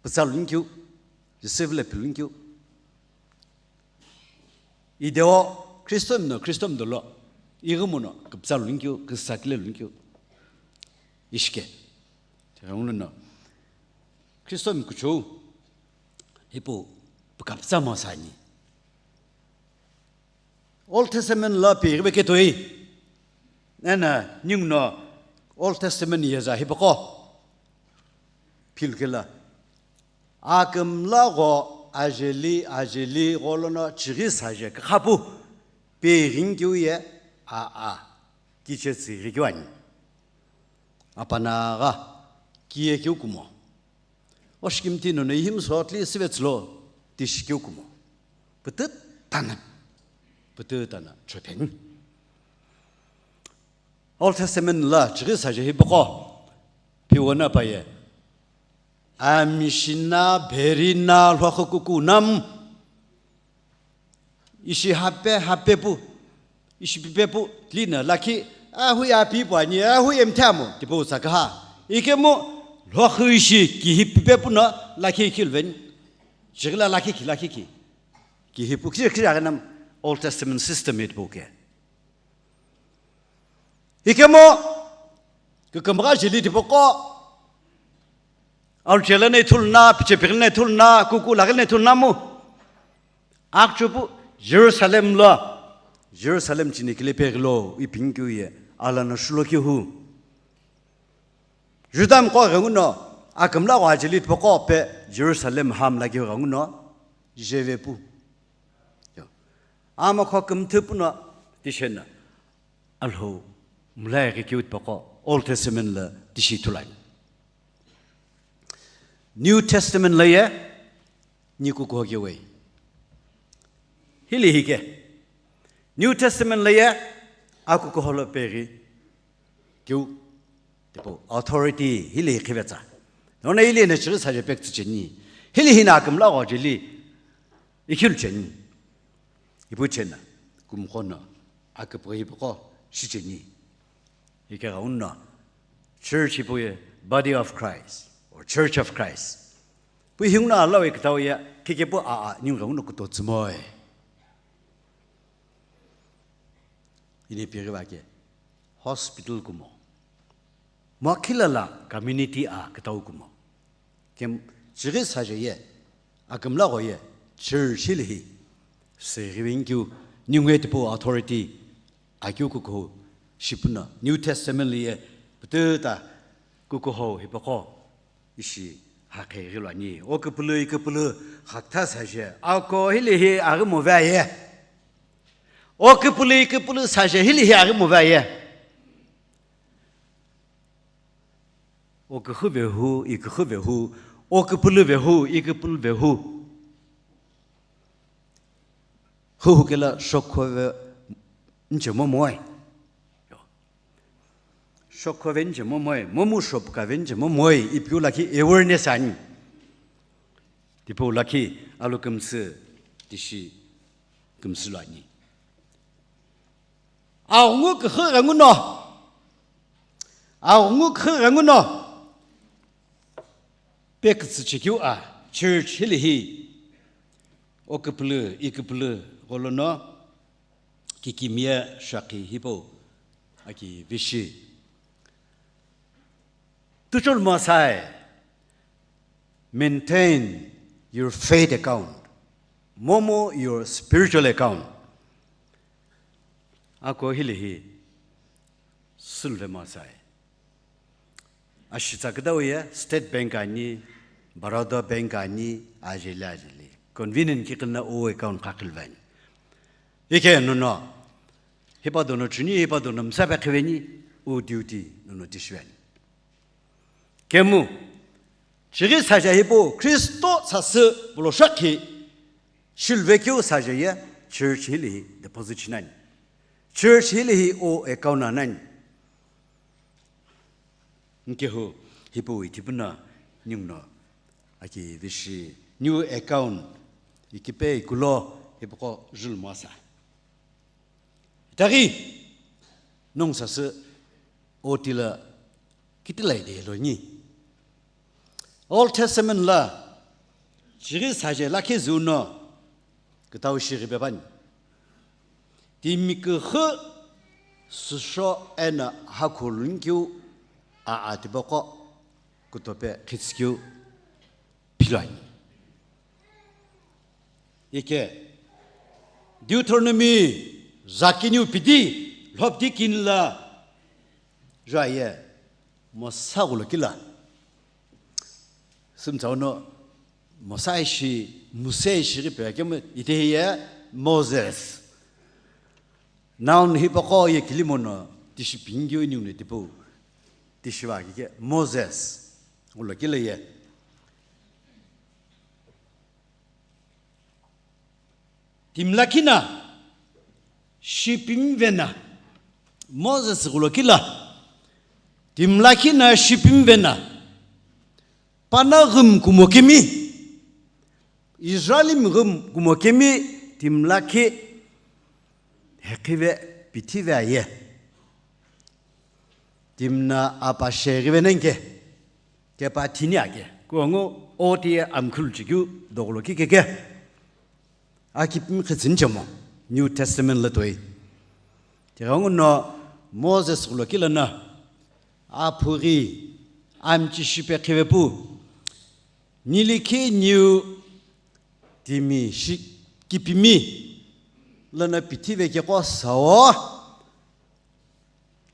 pütsa luni keu, Jisü vile pi luni keu. Ideo Kristo mino, Kristo mdolo, ighi mono, küpütsa luni keu, küsakile luni keu. Ishike. Tironglu no. Kristo mi kuchou, ipu pükapütsa mo sani. Old Testament lo pi ghibe ketoi. Ena, ningu no Old Testament yeza hipaqo. Philkela. Akümla gho ajeli, ajeli gho lono chighi saje kakhapu. Pi ringiu ye a a. Kiche tsi rikiwani. Apana gha. Kiye kiu kumo. Oshikimti nono ihimso tli sivetsülo tishikeu kumo. Pütü tana. Pütü tana chopeni. Old Testament la chighi saje hipaqo. Piwona paye. Amishina, berina, lhokhukuku nam. Ishi hape, hape pu. Ishi pipe pu. Lina, lakhi, ahui api pu ani, ahui emthamo. Tipo sakaha. Ikemu, lhokhu ishi, kihi pipe pu na, lakhi kilven. Chigla lakhi ki, lakhi ki. Kihi pu, kiri, kiri aganam Old Testament system it pu ke. Ikemo, kükümgha jeli tipaqo, aluchela ne ithulna, pichepikil ne ithulna, kuku lagil ne ithulna mu. Akchupu, Jerusalem lo, Jerusalem chini kile peghi lo ipi ngu keu ye alano shulo keu hu. Juda mqo ghenguno akümla gho ajeli tipaqo pe Jerusalem hamla keu ghenguno jeve pu. Yo. Ama kho kümthü puno tishena Alhou mlai ghi keu tipaqo Old Testament la tishi thulani. New Testament la ye ni kukuho keu we. Hili hi ke. New Testament la ye akukuho lo peghi keu tipau authority hili hi khivetsa. Nona hili na chiri saje pek tsucheni. Hili hi na akümla gho ajeli ikhilu cheni. Ipu chena kumqo no aküpüghi püqo shicheni. Ike ghenguno church ipu ye body of Christ or church of Christ. Pu hinguno alawe kitawe ya kike pu a a ningu ghenguno kuto tsumoi. Ini piri va ke hospital kumo. Mo khilala community a kitau kumo. Kem chiri saje ye akümla gho ye church hili hi. Seghiwin keu ningu tipau authority akeu kukuho shipuno New Testament li ye pututa kukuho hipaqo ishi hakhe ghilwani. O küpülü iküpülü khakta saje ako hili hi aghi move aye. O küpülü iküpülü saje hili hi aghi move aye. O küxü vehu, iküxü vehu, o küpülü vehu, iküpülü vehu. Huhu kela shokho ve nche momoi. Shokho ve nche momoi, momu shopka ve nche momoi, ipiu lakhi awareness ani. Tipau lakhi alu kümsü tishi kümsü lo ani. Aghungu küxü ghenguno. Aghungu küxü ghenguno. Pekütsü chekeu a church hili hi. O küpülü, iküpülü gholono kikimiye shakhi hipau aki vishi. Tuchul mosai, maintain your faith account, momu your spiritual account. Ako hili hi sulve mosai. Ashitsa kidau ye State Bank ani, Baroda Bank ani, ajeli ajeli. Convenient kikina o account kakhilvani. Ike nono, hipa dono chuni, hipa dono msape khiveni, o duty nono tishiveni. Kemu, chiri saja hipo Kristo sasü pulo shakhi shilvekeu saja ye church hili hi deposit shinani. Church hili hi o account anani. Nkehu hipo ithipuna ningno aki vishi new account ikipe ikulo hipoko jul mosa. Itaghi nong sasü otila kitilai de longi. Old Testament la chiri saje lakhi zuno kitau shiri bebani. Timi küxü süsho ena hakhulunkiu a atiboko kutope khitskiu philani. Ike Deuteronomy zakiniu pidi lhopdi kinla juaye Mosa ghulo kila. Sümtsau no Mosa ishi, Muse ishi ghi pea kemu ite hiye Moses. Noun hipaqo ye kilimono tishi pingiu niu ne tipau. Tishiva kike Moses. Ghulo kila ye. Timlakhi na shipimi vena, Moses ghulo kila. Timlakhi na shipimi vena, pana ghum kumokemi, Israelimi ghum kumokemi, timlakhi hekhive pithive aye. Timna apa sheghive nenke. Kepa thini ake, kuangu oti ye amkhulu chikeu dogolo kikeke. Akipimi khitsüni chemo, New Testament la toi. Tighenguno Moses ghulo kila na, aphughi, amchi shipe khivepu, nilikhi niu timi shi kipimi, lono pithive keqo sao.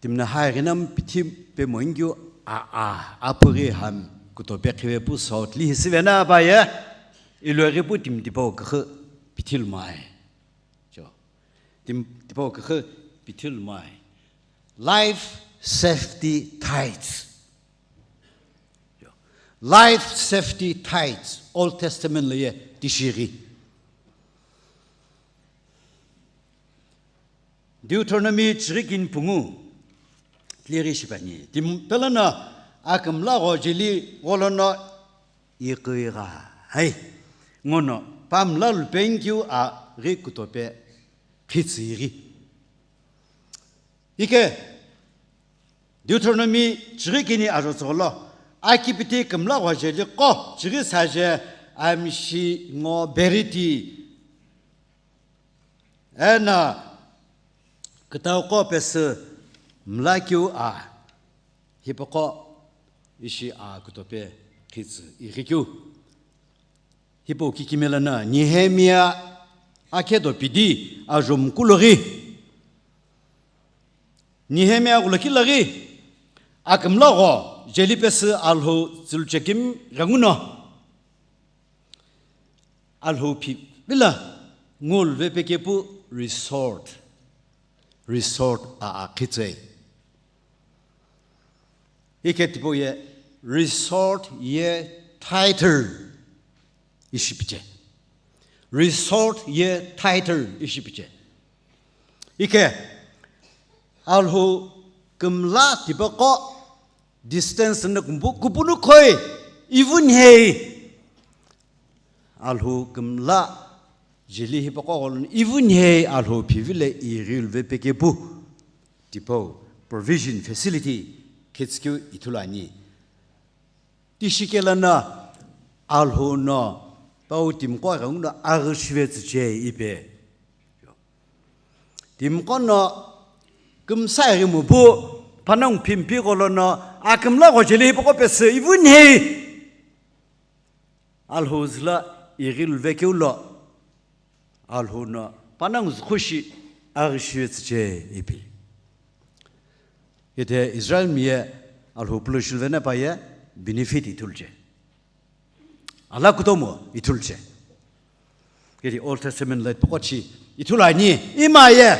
Timna hai ghinam pithi pe moingyu a a apughi ham kutope khive pu sao tli hisive na ba ye. Iloghi pu tim tipau kükhu pithi lumai. Jo. Tim tipau kükhu pithi lumai. Life safety tithes. Life safety tithes, Old Testament lo ye tishighi. Deuteronomy chighi kini pungu, tlighi shipani. Tim pelono akümla gho jeli gholono iqigha. Hai. Ngono pamla lupengkiu a ghi kutope khitsü ighi. Ike, Deuteronomy chighi kini ajo tsügholo, akipiti kümla gho jeli qo, chighi saje, amshi ngo beriti, ena kütau qo pesü mlakeu a, hipaqo ishi a kutope khitsü ighikeu. Hipau kikimela na Nehemia akhedo pidi ajo mkuloghi. Nehemia ghulokiloghi akümla gho jeli pesü Alhou tsuluchekimi ghenguno Alhou phivilo ngulu vepekepu resort, resort a akhitsei. Ike tipau ye resort ye tither ishi piche. Resort ye tither ishi piche. Ike Alhou kümla tipaqo distance na kumbu kupunu khoi even hei. Alhou kümla jeli hipaqo gholono even hei Alhou phivilo ighi luvepekepu tipau provision facility khitskeu ithulu ani. Tishikela na Alhou no pau timqo ghenguno aghi shive tsüche ipi. Timqo no kümsa ighi mubu panongu phimpi gholono akümla gho jeli hipaqo pesü even hei. Alhou züla ighi luvekeu lo, Alhou no panongu zükhushi aghi shive tsüche ipi. Ite Israel mi ye Alhou pulo shiluvena pa ye benefit ithuluche. Ala kutomo ithuluche. Kedi Old Testament lo ipaqo chi ithulu ani ima ye.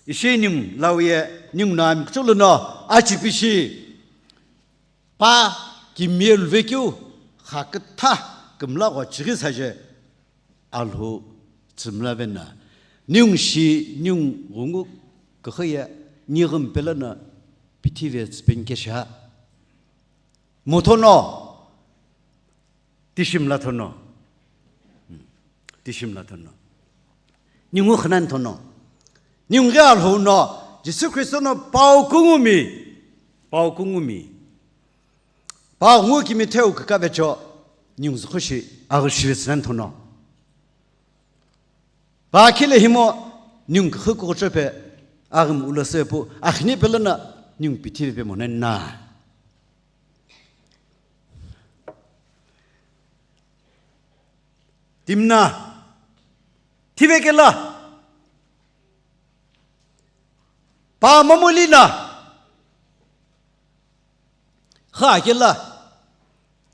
Ishi ningu lau ye ningu no ami kuchulu no achipishi pa kimiye luvekeu kha kütha kümla gho chighi saje Alhou tsümla vena. Ningu shi ningu ghungu kükhu ye nighim pelono pithive tsüpeni kesha. Mothono, tishimla thono. Hmm. Tishimla thono. Ningu khnan thono. Ningu ghi Alhou no, Jisü Kristo no pau kungumi. Pau kungumi. Pau ngu kimi theu kükave cho, ningu zükhushi, aghi shive tsünan thono. Pa khile himo, ningu kükhu kuchope, aghim ulo sepu, akhini pelono, ningu pithive pe monen na. Timna, thive kela, pa mamulina, kha kela,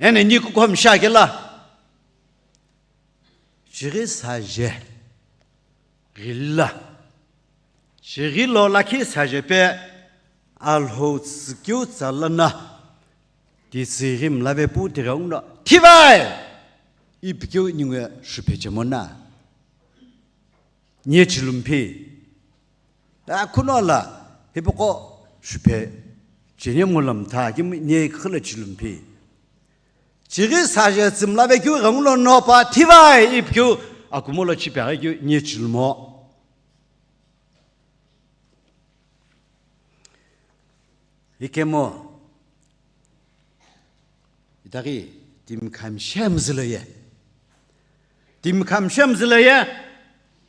ene ni kukhom sha kela, chighi saje, ghila. Chighi lo lakhi saje pe Alhou tsükeu tsa lono, titsüghi mlave pu tighenguno, thivai! Ipikeu ningu ye shuphe chemona. Nye chilumpi. A khuno la, hipaqo shuphe chene mulam tha, kim nye khila chilumpi. Chighi saje tsümlavekeu ghenguno no pa thivai ipikeu akumo lo chipe aghi keu nye chilumo. Ikemu, itaghi timi khami shemzülo ye. Timi khami shemzülo ye,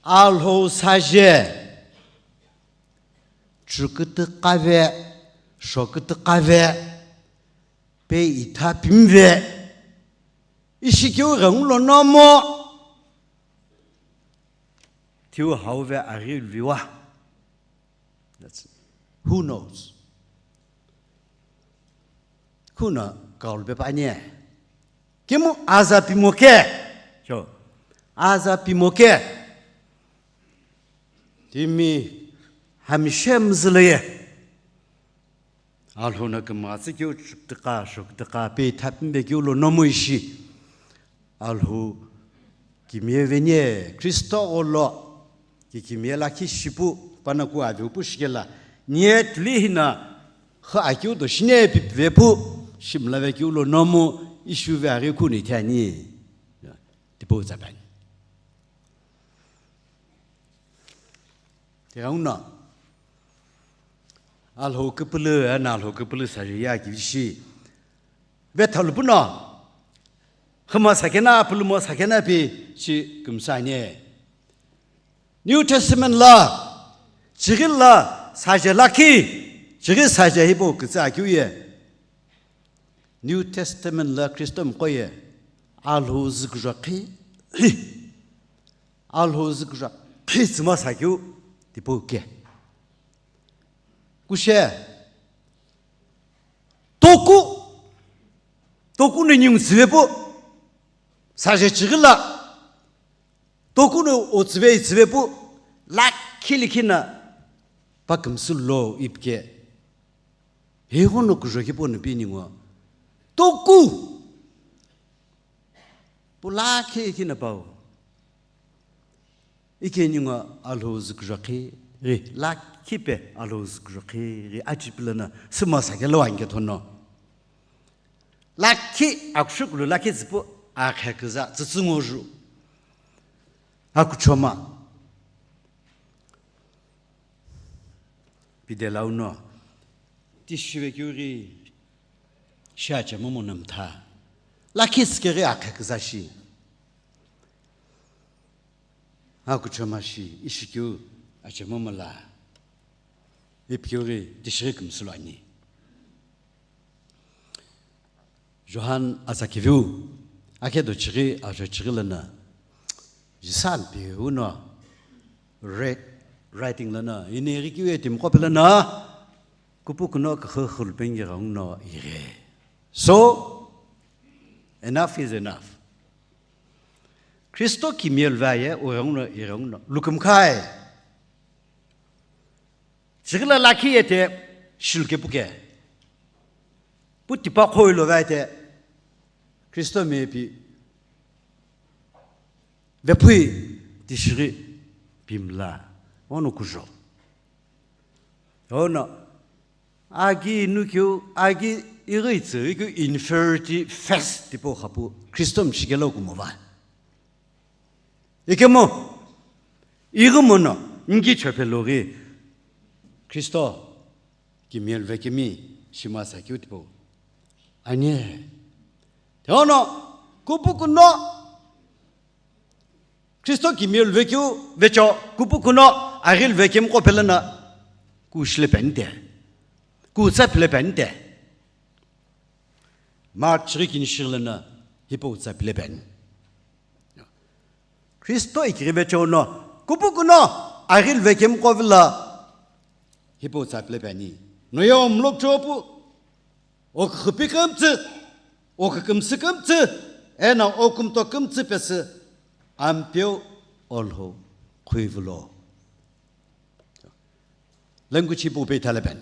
Alhou saje. Chukütü kave, shokütü kave, pe itha pimve. Ishikeu ghengulo nomo. thiu hauve aghi viwa. That's, who knows? Who knows? Kaulu pe pani. Kemu aza pimoke. So, aza pimoke. Timi hamishem zile ye. Alhou no kümgha tsükeu chükdüqa, shokdüqa, pe thapimbe keu lo nomu ishi. Alhou kimiye venie, Kristo gholo, ki kimiye lakhi shipu, panaku aveu pu shikela, nie tuli hina, kha akeu do shine pipive pu, shimla ve keu lo nomu, ishu ve aghi khu ni thani. Tipau tsapani. Tighenguno. Alhou küpülü, ana Alhou küpülü saje ye akivi shi. Vethalu puno. Huma sakena, pulumo sakena pi shi kümsü ani. New Testament la, chighi la, saje lakhi, chighi saje hipau kütsü akeu ye. New Testament la Kristo mqo ye, Alhou züküzho khi, Alhou züküzho khi tsüma sakeu tipau ke. Kushe, toku, toku no ningu tsüve pu, saje chighi la, toku no o tsüve itsüve pu, lakhi likhi na, pa kümsü lo ipke. Heghono kuzho hipau no pi ningu. Toku. Pu lakhi khi na pau. Ike ningu Alhou züküzho khi ghi, lakhi pe Alhou züküzho khi ghi, achi pila na, sima sakelo anke thono. Lakhi, akushukulu lakhi tsüpu, akhe küza, tsütsü ngoju. Akuchoma. Pide launo, tishive keu ghi, shi achemomo na mtha. Lakhi tsükeghi akhe küza shi. Akuchoma shi, ishi keu achemomo la. Ipikeu ghi, tishighi kümsü lo ani. Johan aza kiviu, akhe do chighi, ajo chighi lana, Jisan piu no, red writing lana, ini ghi kiu etim kope lana, kupu kuno kakhu khulpeng ghi ghenguno ighe. So, enough is enough. Kristo kimiye luve aye, ughenguno, ighenguno, lukümkhai. Chighi la lakhi ye te shiluke puke. Pu tipa khoi lo vai te Kristo mepi vephui tishighi pimla. Ono kuzho. Ono agi nukeu, agi ighi tsü, ighi inferiority face tipau khapu Kristo mshikelo kumo va. Ikemu, ighi mono, ngi chophe loghi, Kristo, kimiye luve kemi, shima sakeu tipau. Ani. Teono, kupu kuno, Kristo kimiye luve keu, vecho, kupu kuno, aghi luve kemi kopelana, kushile pente, kutsa pile pente. Mark chighi kini shighi lana, hipau tsa pile peni. Kristo ikighi vecho no, kupu kuno, aghi luve kemi kovila, hipau tsa pile peni. Noye omlok chopu, okhupi kümtsü, okhukümsü kümtsü, ena okumto kümtsü pesü, ampeu olho khuivulo. Language hipau pe ithale peni.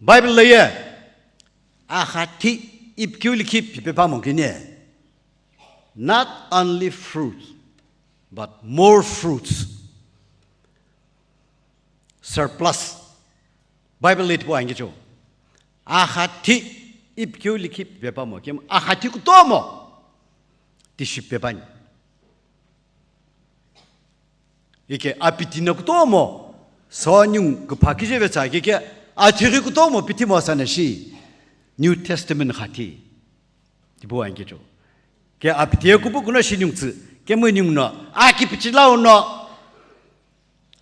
Bible lo ye, axathi ipikeu likhi pipe pamo kini. Not only fruits, but more fruits. Surplus. Bible lo tipau angicho. Axathi ipikeu likhi pipe pamo kini. Axathi kutomo. Tishi pipe pani. Ike apiti no kutomo, so ningu küpha kije vetsa kike, athighi kutomo pithimo sana shi, New Testament khathi. Tipau angicho. Ke apiti ye kupu kuno shi ningu tsü, kemu ningu no, aki pichilau no,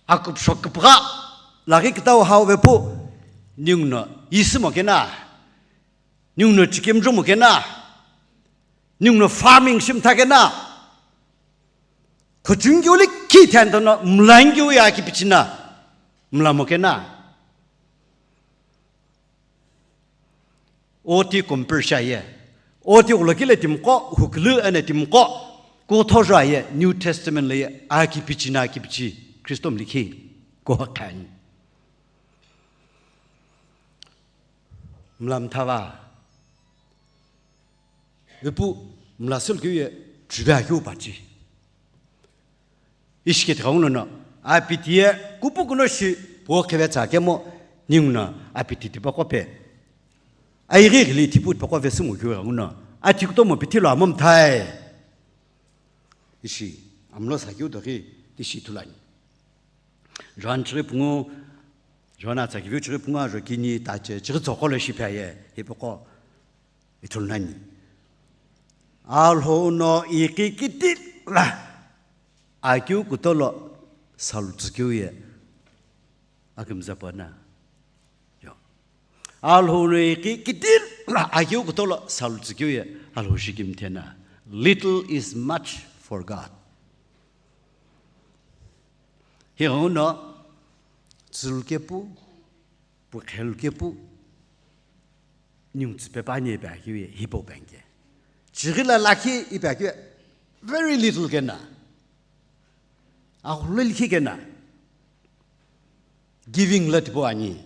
akupsho küpha, laghi kütau hau vepu, ningu no, isimo kena, ningu no chikemjo mo kena, Ninguno farming shimtha kena. Khuchungkeu likhi thantano mlangeu ye akipichina. Mlamo kena. Oti compare shiaye. Oti ulokile timqo, hukulu ene timqo. Kuthojaye New Testament le ye akipichina akipichi. Christo mlikhi. Ko khan. Mlamthava. Ipu mlasülkeu ye chuvea keu pachi. Ishiketi ghenguno no, apiti ye kupukuno shi puo kheve tsa kemo, ninguno apiti tipaqo pe. Aighi ghili tipu tipaqo vesu ngukeu ghenguno, ati kutomo piti lo amo mthai. Ishi, amlo sakeu doghi, tishi thulani. Johan chighi pungu, Johan atsa kiviu chighi pungu ajo kini tache, chighi tsoko lo shipe aye, hipaqo. Ithulu nani. Alhou no iqi kitila akeu kutolo salutsükeu ye akümza pana. Yo. Alhou no iqi kitila akeu kutolo salutsükeu ye Alhou shikimthena. Little is much for God. Hi ghenguno tsülkepu, pukhel kepu, ningu tsüpe pani ipi akeu ye hipau penke. Chighi la lakhi ipi akeu ye very little kena. Aghulhu likhi kena. Giving la tipau ani.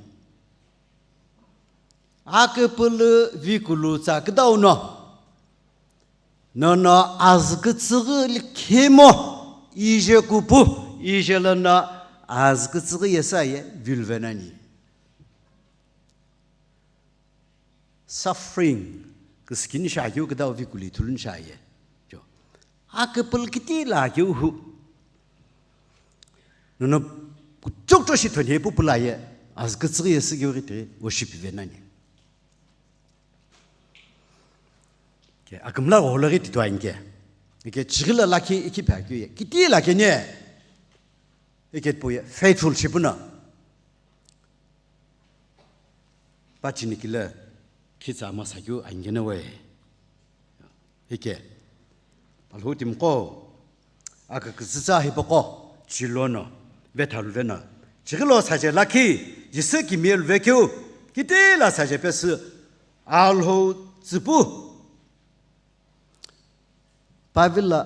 Aküpülü vikulu tsa küdau no. Nono azükütsüghü likhimo, ije kupu, ije lono azükütsüghü yesa ye vilvenani. Suffering, küskini shakeu küdau vikuli thuluni shaye. Jo. Aküpülü kitila keu hu. Nono kuchokcho shi thonhe pupula ye, azükütsüghü yesü keu ghite, worship venani. Ke, akümla gholo ghi titoi anke. Ike chighi la lakhi ikhi phe akeu ye. Kitila kene. Ike tipu ye faithful shipuno. Pachini kile khitsa masa keu angene we. Ike. Alhou timqo. Aka kütsütsa hipaqo, chilono, vethalu veno. Chighi lo saje lakhi, Jisü kimiye luve keu, kitila saje pesü, Alhou tsüpu. Pavila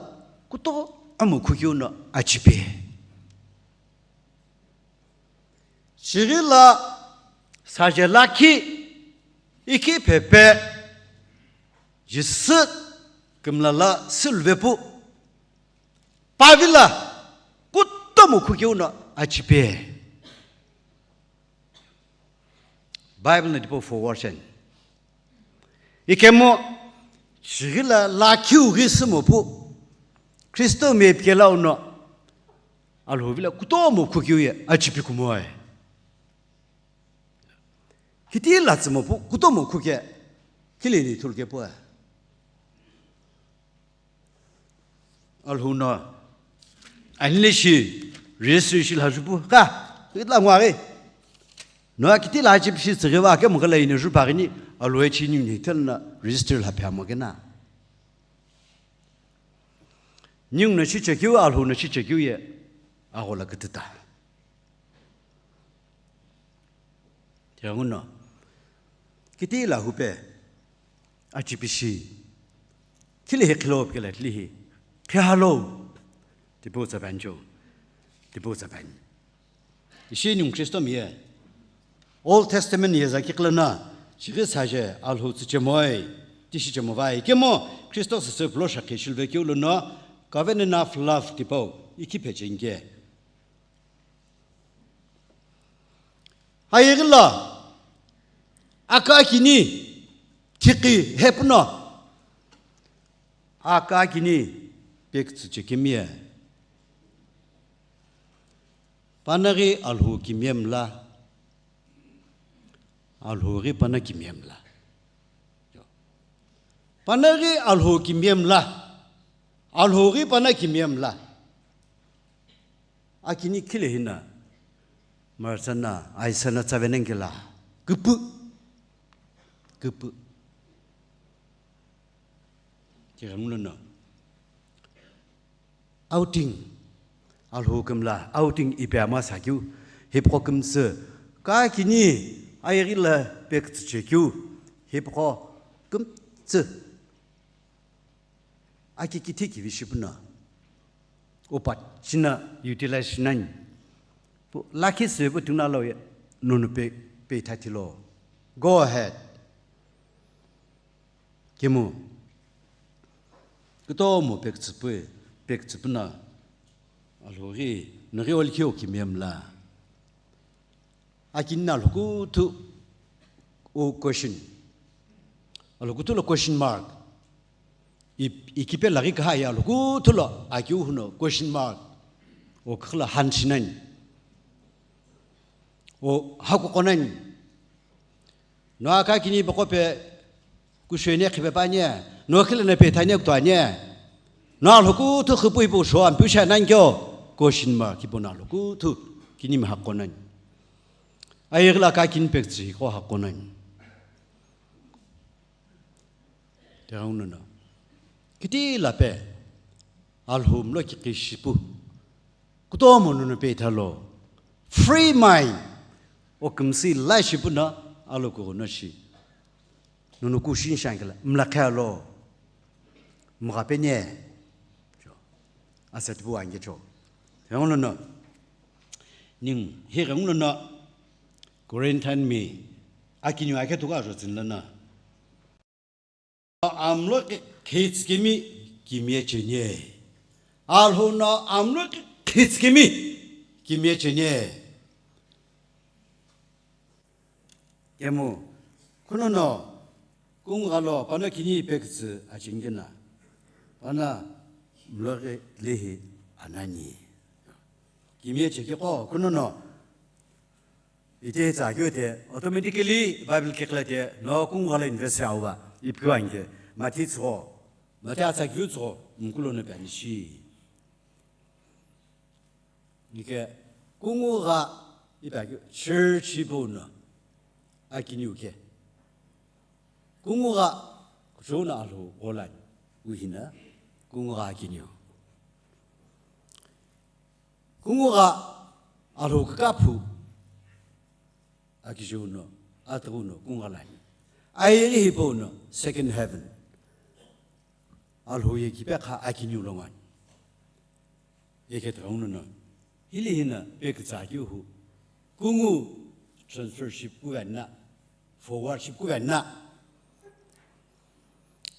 kutomo khukeu no achipe. Chighi la saje lakhi ikhi phepe Jisü kümla la sülvepu Pavila kutomo khukeu no achipe. Bible no tipau forward shen. Ikemu chighi la lakhiu ghi sümo pu Kristo mepikela uno Alhou vila kutomo khukeu ye achipi kumoe. Kitila tsümo pu kutomo khuke khileni thulke pu. Alhou no anile shi registry shi lhaju pu ka kitila ngwaghi. No kitila achipi shi tsüghi va kemu khala ine ju paghini Alhou e chini ni thelna registry lha phe amo kena. Ningu no shichekeu, Alhou no shichekeu ye, aghola kütüta. Tiangu no, kitila hupe, achipi shi, khile hi khilo pike la tili hi, khihalo, tipau tsa banjo, tipau tsa ban. Ishi ningu Kristo miye. Old Testament ye zaki khlana, chighi saje Alhou tsüchemoi, tishi chemovai. Kemo Kristo sese pulo shakhe shilve keu lono, covenant of love tipau, ikhi phechengke. Ayeghi lo, aka kini, thikhi hepuno, aka kini, pektsü chekemiye. Panaghi Alhou kimiye mla, Alhou ghi pana kimiye mla. Panaghi Alhou kimiye mla, Alhou ghi pana kimiye mla. Akini khile hina, marsana, aisana tsavenengela, küpü, küpü. Tighenguno no outing, Alhou kümla outing ipi ama sakeu, hipqo kümtsü, kakini ayeghi la pekütsü chekeu, hipqo kümtsü aki kithi kivi shipuno, upa china utilize shinani. Pu-, lakhi sü pu tungna lo ye, nunu pe, pe thathilo. Go ahead. Kemu, kutomo pekütsü pu, pekütsü puna, Alhou ghi, naghi olikhi okimiye mla. Akini na Alhou kuthu o question. Alhou kuthu lo question mark. I, ikipe laghi kaha ye Alhou kuthu lo akeu huno question mark. O khla han shinani. O haku konani. No aka kini bako pe kushene khipe panye. No khila na pe thanye kutuanye. No Alhou kuthu khipu ipu sho ampiu sha nani kyo. Question mark kipu no Alhou kuthu kini mi hakonani. Ayeghi la ka kini pekütsü ko hakonani. Tighenguno no. Kiti la pe. Alhou mlo ki kishipu. Kutomo nunu pe thalo. Free mind. O kümsü la shipu no Alhou kughuno shi. Nunu kushin shankila. Mla khalo. Mga penye. Cho. Asat bu ange cho. Tighenguno no. Ning, hi tighenguno no. Corinthian mi. Akini ake tuka ro tsinlana. Amlo ki khitskimi kimye chenye. Alhou no amlo ki khitskimi kimye chenye. Kemu, kuno no, kungugha lo pano kini pekütsü achingina. Pana mlo ghi lehi anani. Kimye cheki ko, kuno no, Ite tsa keu te, automatically Bible kekla te, no kungugha la invest auva, ipikeu anke, Mathi tsho, Mathi atsa keu tsho, mkulo no piani shi. Nike, kungugha, ipa keu, church ipo no, akini uke. Kungugha, kuchou no Alhou gholani, uhina, kungugha akini u. Kungugha Alhou kükaphu akijeu no, atughu no kungugha lani. Ayeghi hipau no second heaven. Alhou ye kipekha akiniu longani. Yeke tighenguno no. Hili hina pekütsa keu hu. Kungu transfer shipu vena. Forward shipu vena.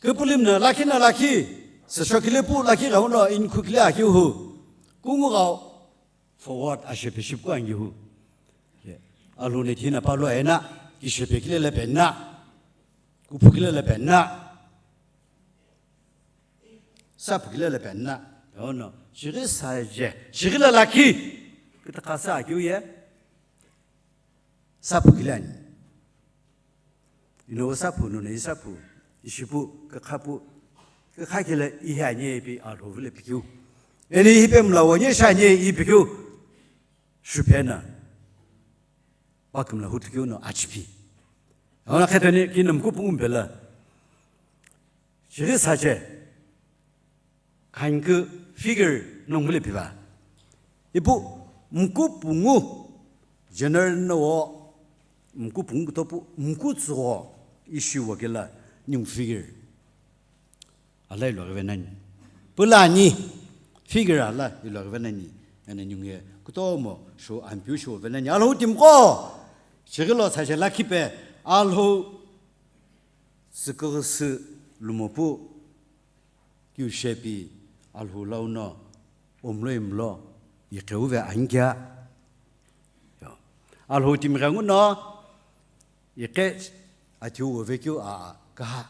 Küpülümno lakhi na lakhi, sesho kile pu lakhi ghenguno inkhu kile akeu hu. Kungu ghau forward ashepe shipu angi hu. Ye. Alhou ne thina palo ena, kishepe kile le penna. Kuphu kile le penna. Sapu kile le penna. Ono, shighi saje, shighi la lakhi. Kitakasa akeu ye. Sapu kile ani. Ino sapu, nune isapu, ishipu, kükhapu, kükha kile ihi anye ipi Alhou vile pikeu. Eni ihi pe mla wonye shanye ipi keu. Shupena. Bakimla hutu keu no achipi. Ona khetani kinam kupu umbela. Shighi sache. Khankü figure nongmule piva. Ipu mkupungu general no wo mkupungu kutopu mkutsugho ishiwo kela ningu figure. Ala ilo ghive nani. Pulani figure ala ilo ghive nani. Ena ningu ye kutomo sho ampiu sho ve nani. Alhou timqo. Shighi lo sache lakhipe Alhou Tsüküghüsü lumopu kiu shepi Alhou lau no omlo imlo iqeuve angia. Yo. Alhou timi ghenguno iqe athiu uvekeu a kaha.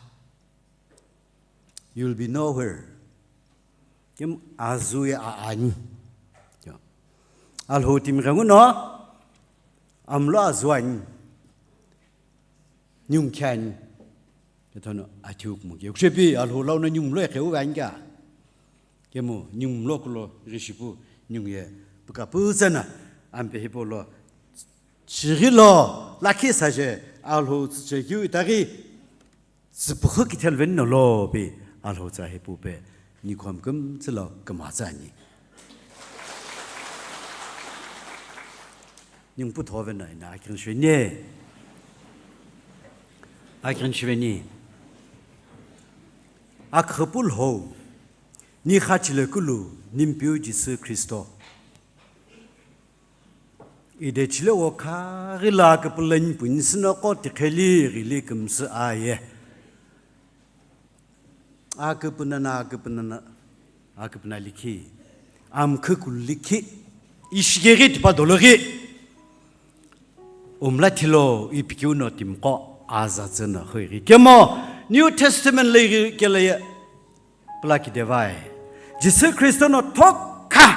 You'll be nowhere. Kim azue a ani. Yo. Alhou timi ghenguno amlo azuani. Ningu khiani. Kethono athiu kumo ke. Kushepi Alhou lau no ningu mlo eqeu vanga. Kemu ningu mlo kulo rishipu ningu ye puka putsana ampe hipolo. Chighi lo lakhi saje Alhou tsuche kiu itaghi tsüpüxü kithel veni no lo pi Alhou tsa hipu pe, nikhom kümtsü lo küma tsa ni. Ningpu thove na ina akirin shweni. Akirin shweni. Akhapul ho. Ni khachile kulu, nimpiu Jisü Khristo. Ide chile o kha ghila küpüleni punisino qo tikheli ghili kümsü aye. Aküpünana, aküpünana, aküpüna likhi. Amkhükulu likhi. Ishigeri tipa dolori. Umla thilo ipikiu no timqo aza tsüno huiri. Kemo New Testament leiri kele ye. Pulakidevai. Jisü Khristo no thokha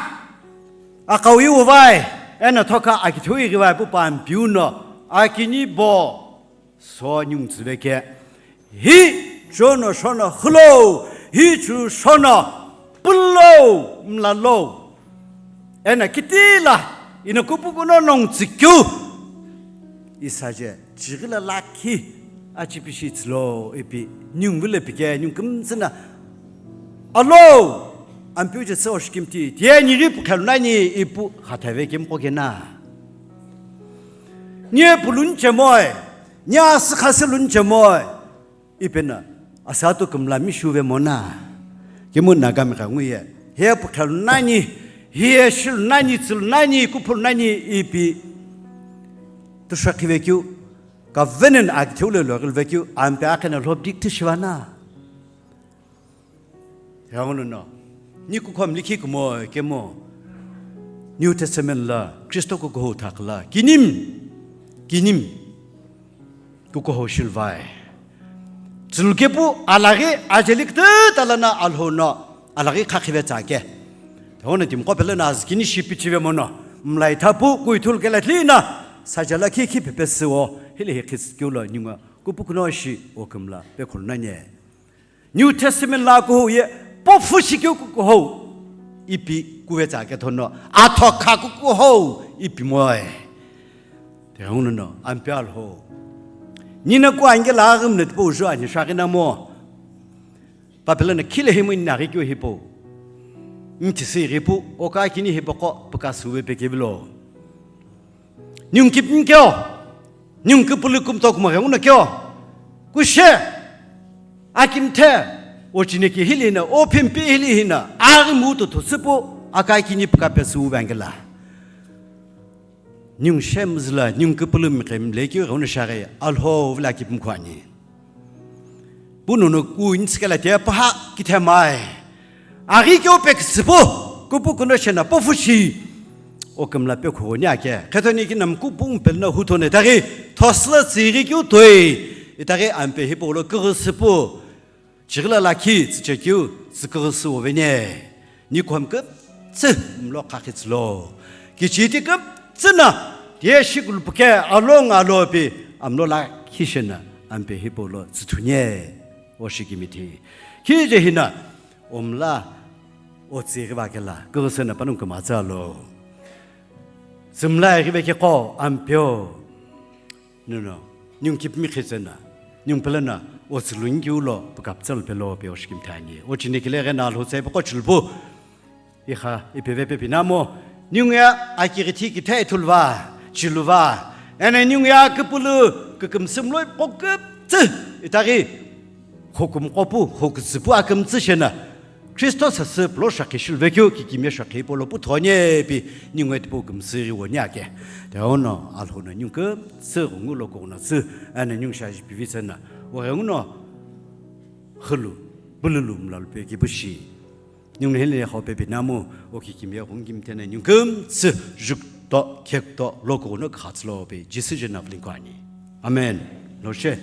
aqawi uvai, eno thokha akithui ghivai pu pampiu no, akini bo, so nyungtsüve ke. Hi, chono shono hulo, hi chu shono pulo, mlalo. Eno kitila, ino kupukuno nongtsükeu. Isaje, chighila lakhi, achipishi tsilo, ipi, nyung vile pike, nyung kümtsüna. Alo, ampiu je tseo shikimti, tie niri pukhelu nani, ipu, khathave kimko kena. Nie pulun chemoi, nie asü khasülun chemoi. Ipena, asatu kümla mishuve mona. Kimu Nagami kangu ye. Hiye pukhelu nani, hiye shilu nani, tsulu nani, kuphulu nani, ipi. Tushakhive kyu, covenant akitheu le lo ghilve kyu, ampe akhena lhobdik tishivana. Yanguno no. Ni kukhom likhi kumo, kemo. New Testament la, Khristo kukuho thakla, kinim, kinim. Kukuho shilvai. Tsulukepu alaghi ajeli kte talana alhono alaghi khakhive tsake. Tehono timqo pele na azkini shipichive mono. Mlai thapu kuithul kela tlina. Sajala khi khi pepe siwo. Hili hi khis kiulo nyunga kupukuno shi okimla pekhulnanye. New Testament la kuhou ye pofu shikeu kukuhou. Ipi kuve tsake thono. Athokha kukuhou. Ipi moe. Tehono no, ampe alho. Nina ku angela agim ne tipo ujo ani shagina mo. Papela na khile himu ina ri kyo hipo. Nti si ripu, oka kini hipo ko, paka suwe pe kebilo. Nyung kip nkyo. Nyung kipulu kum tok mo ganguna kyo. Kushe. Akim the. O chineki hili na, o pimpi hili hina. Ari mutu to sipo, aka kini paka pe suwe angela. Nyung shemzla, nyung kipulu mkhem leki rona share, alho vla kipmkhwani. Puno no ku inskela te paha kithemai. Ari kyo pek sipo, kupu kuno shena pofushi. O kamla pe khoni ake. Khetoni ki nam kupu pelna hutone tari, thosla tsiri kyu toi. Itari ampe hipo lo kuru sipo. Chigla lakhi tsichekeu tsiküghüsü ovene. Nikhom kütsü mlo khakhitsülo. Kichiti kütsü na tiye shikulupuke along alopi amlo lakhi shena ampe hipolo tsüthunye. Oshikimithi. Khije hina omla otsiriva kela. Kürüsü na panung kümatsalo. Zümla erive keko ampeo. Nono, nyung kipmi khitsena, nyung pelena, o tsulungi ulo, pukaptsal pelo pe oshkim thani. O chini kile gena alhu tsai poko chulpu. Iha, ipeve pe pinamo, nyung ya akirithi kithai thulva, chuluva. Ene nyung ya kipulu, kikim simloi kokiptsi, itari. Hukum kopu, hukutsipu akimtsi shena. Khristo sasü plo shakhi shilvekeu kikimye shakhi polo pu thonye pi nyungwe tipu kümsüri woni ake. Teono alhono nyungkümsü ghungu lo kono tsü ana nyungsha jipivi tsena. Waghenguno khulu bululu mlalu pe kipushi. Nyungno hele ho pe pinamu o kikimye ghungu kimtene nyungkümsü jukto khekto lo kono khatslo pe Jisü jena vlingkwani. Amen. Loshe.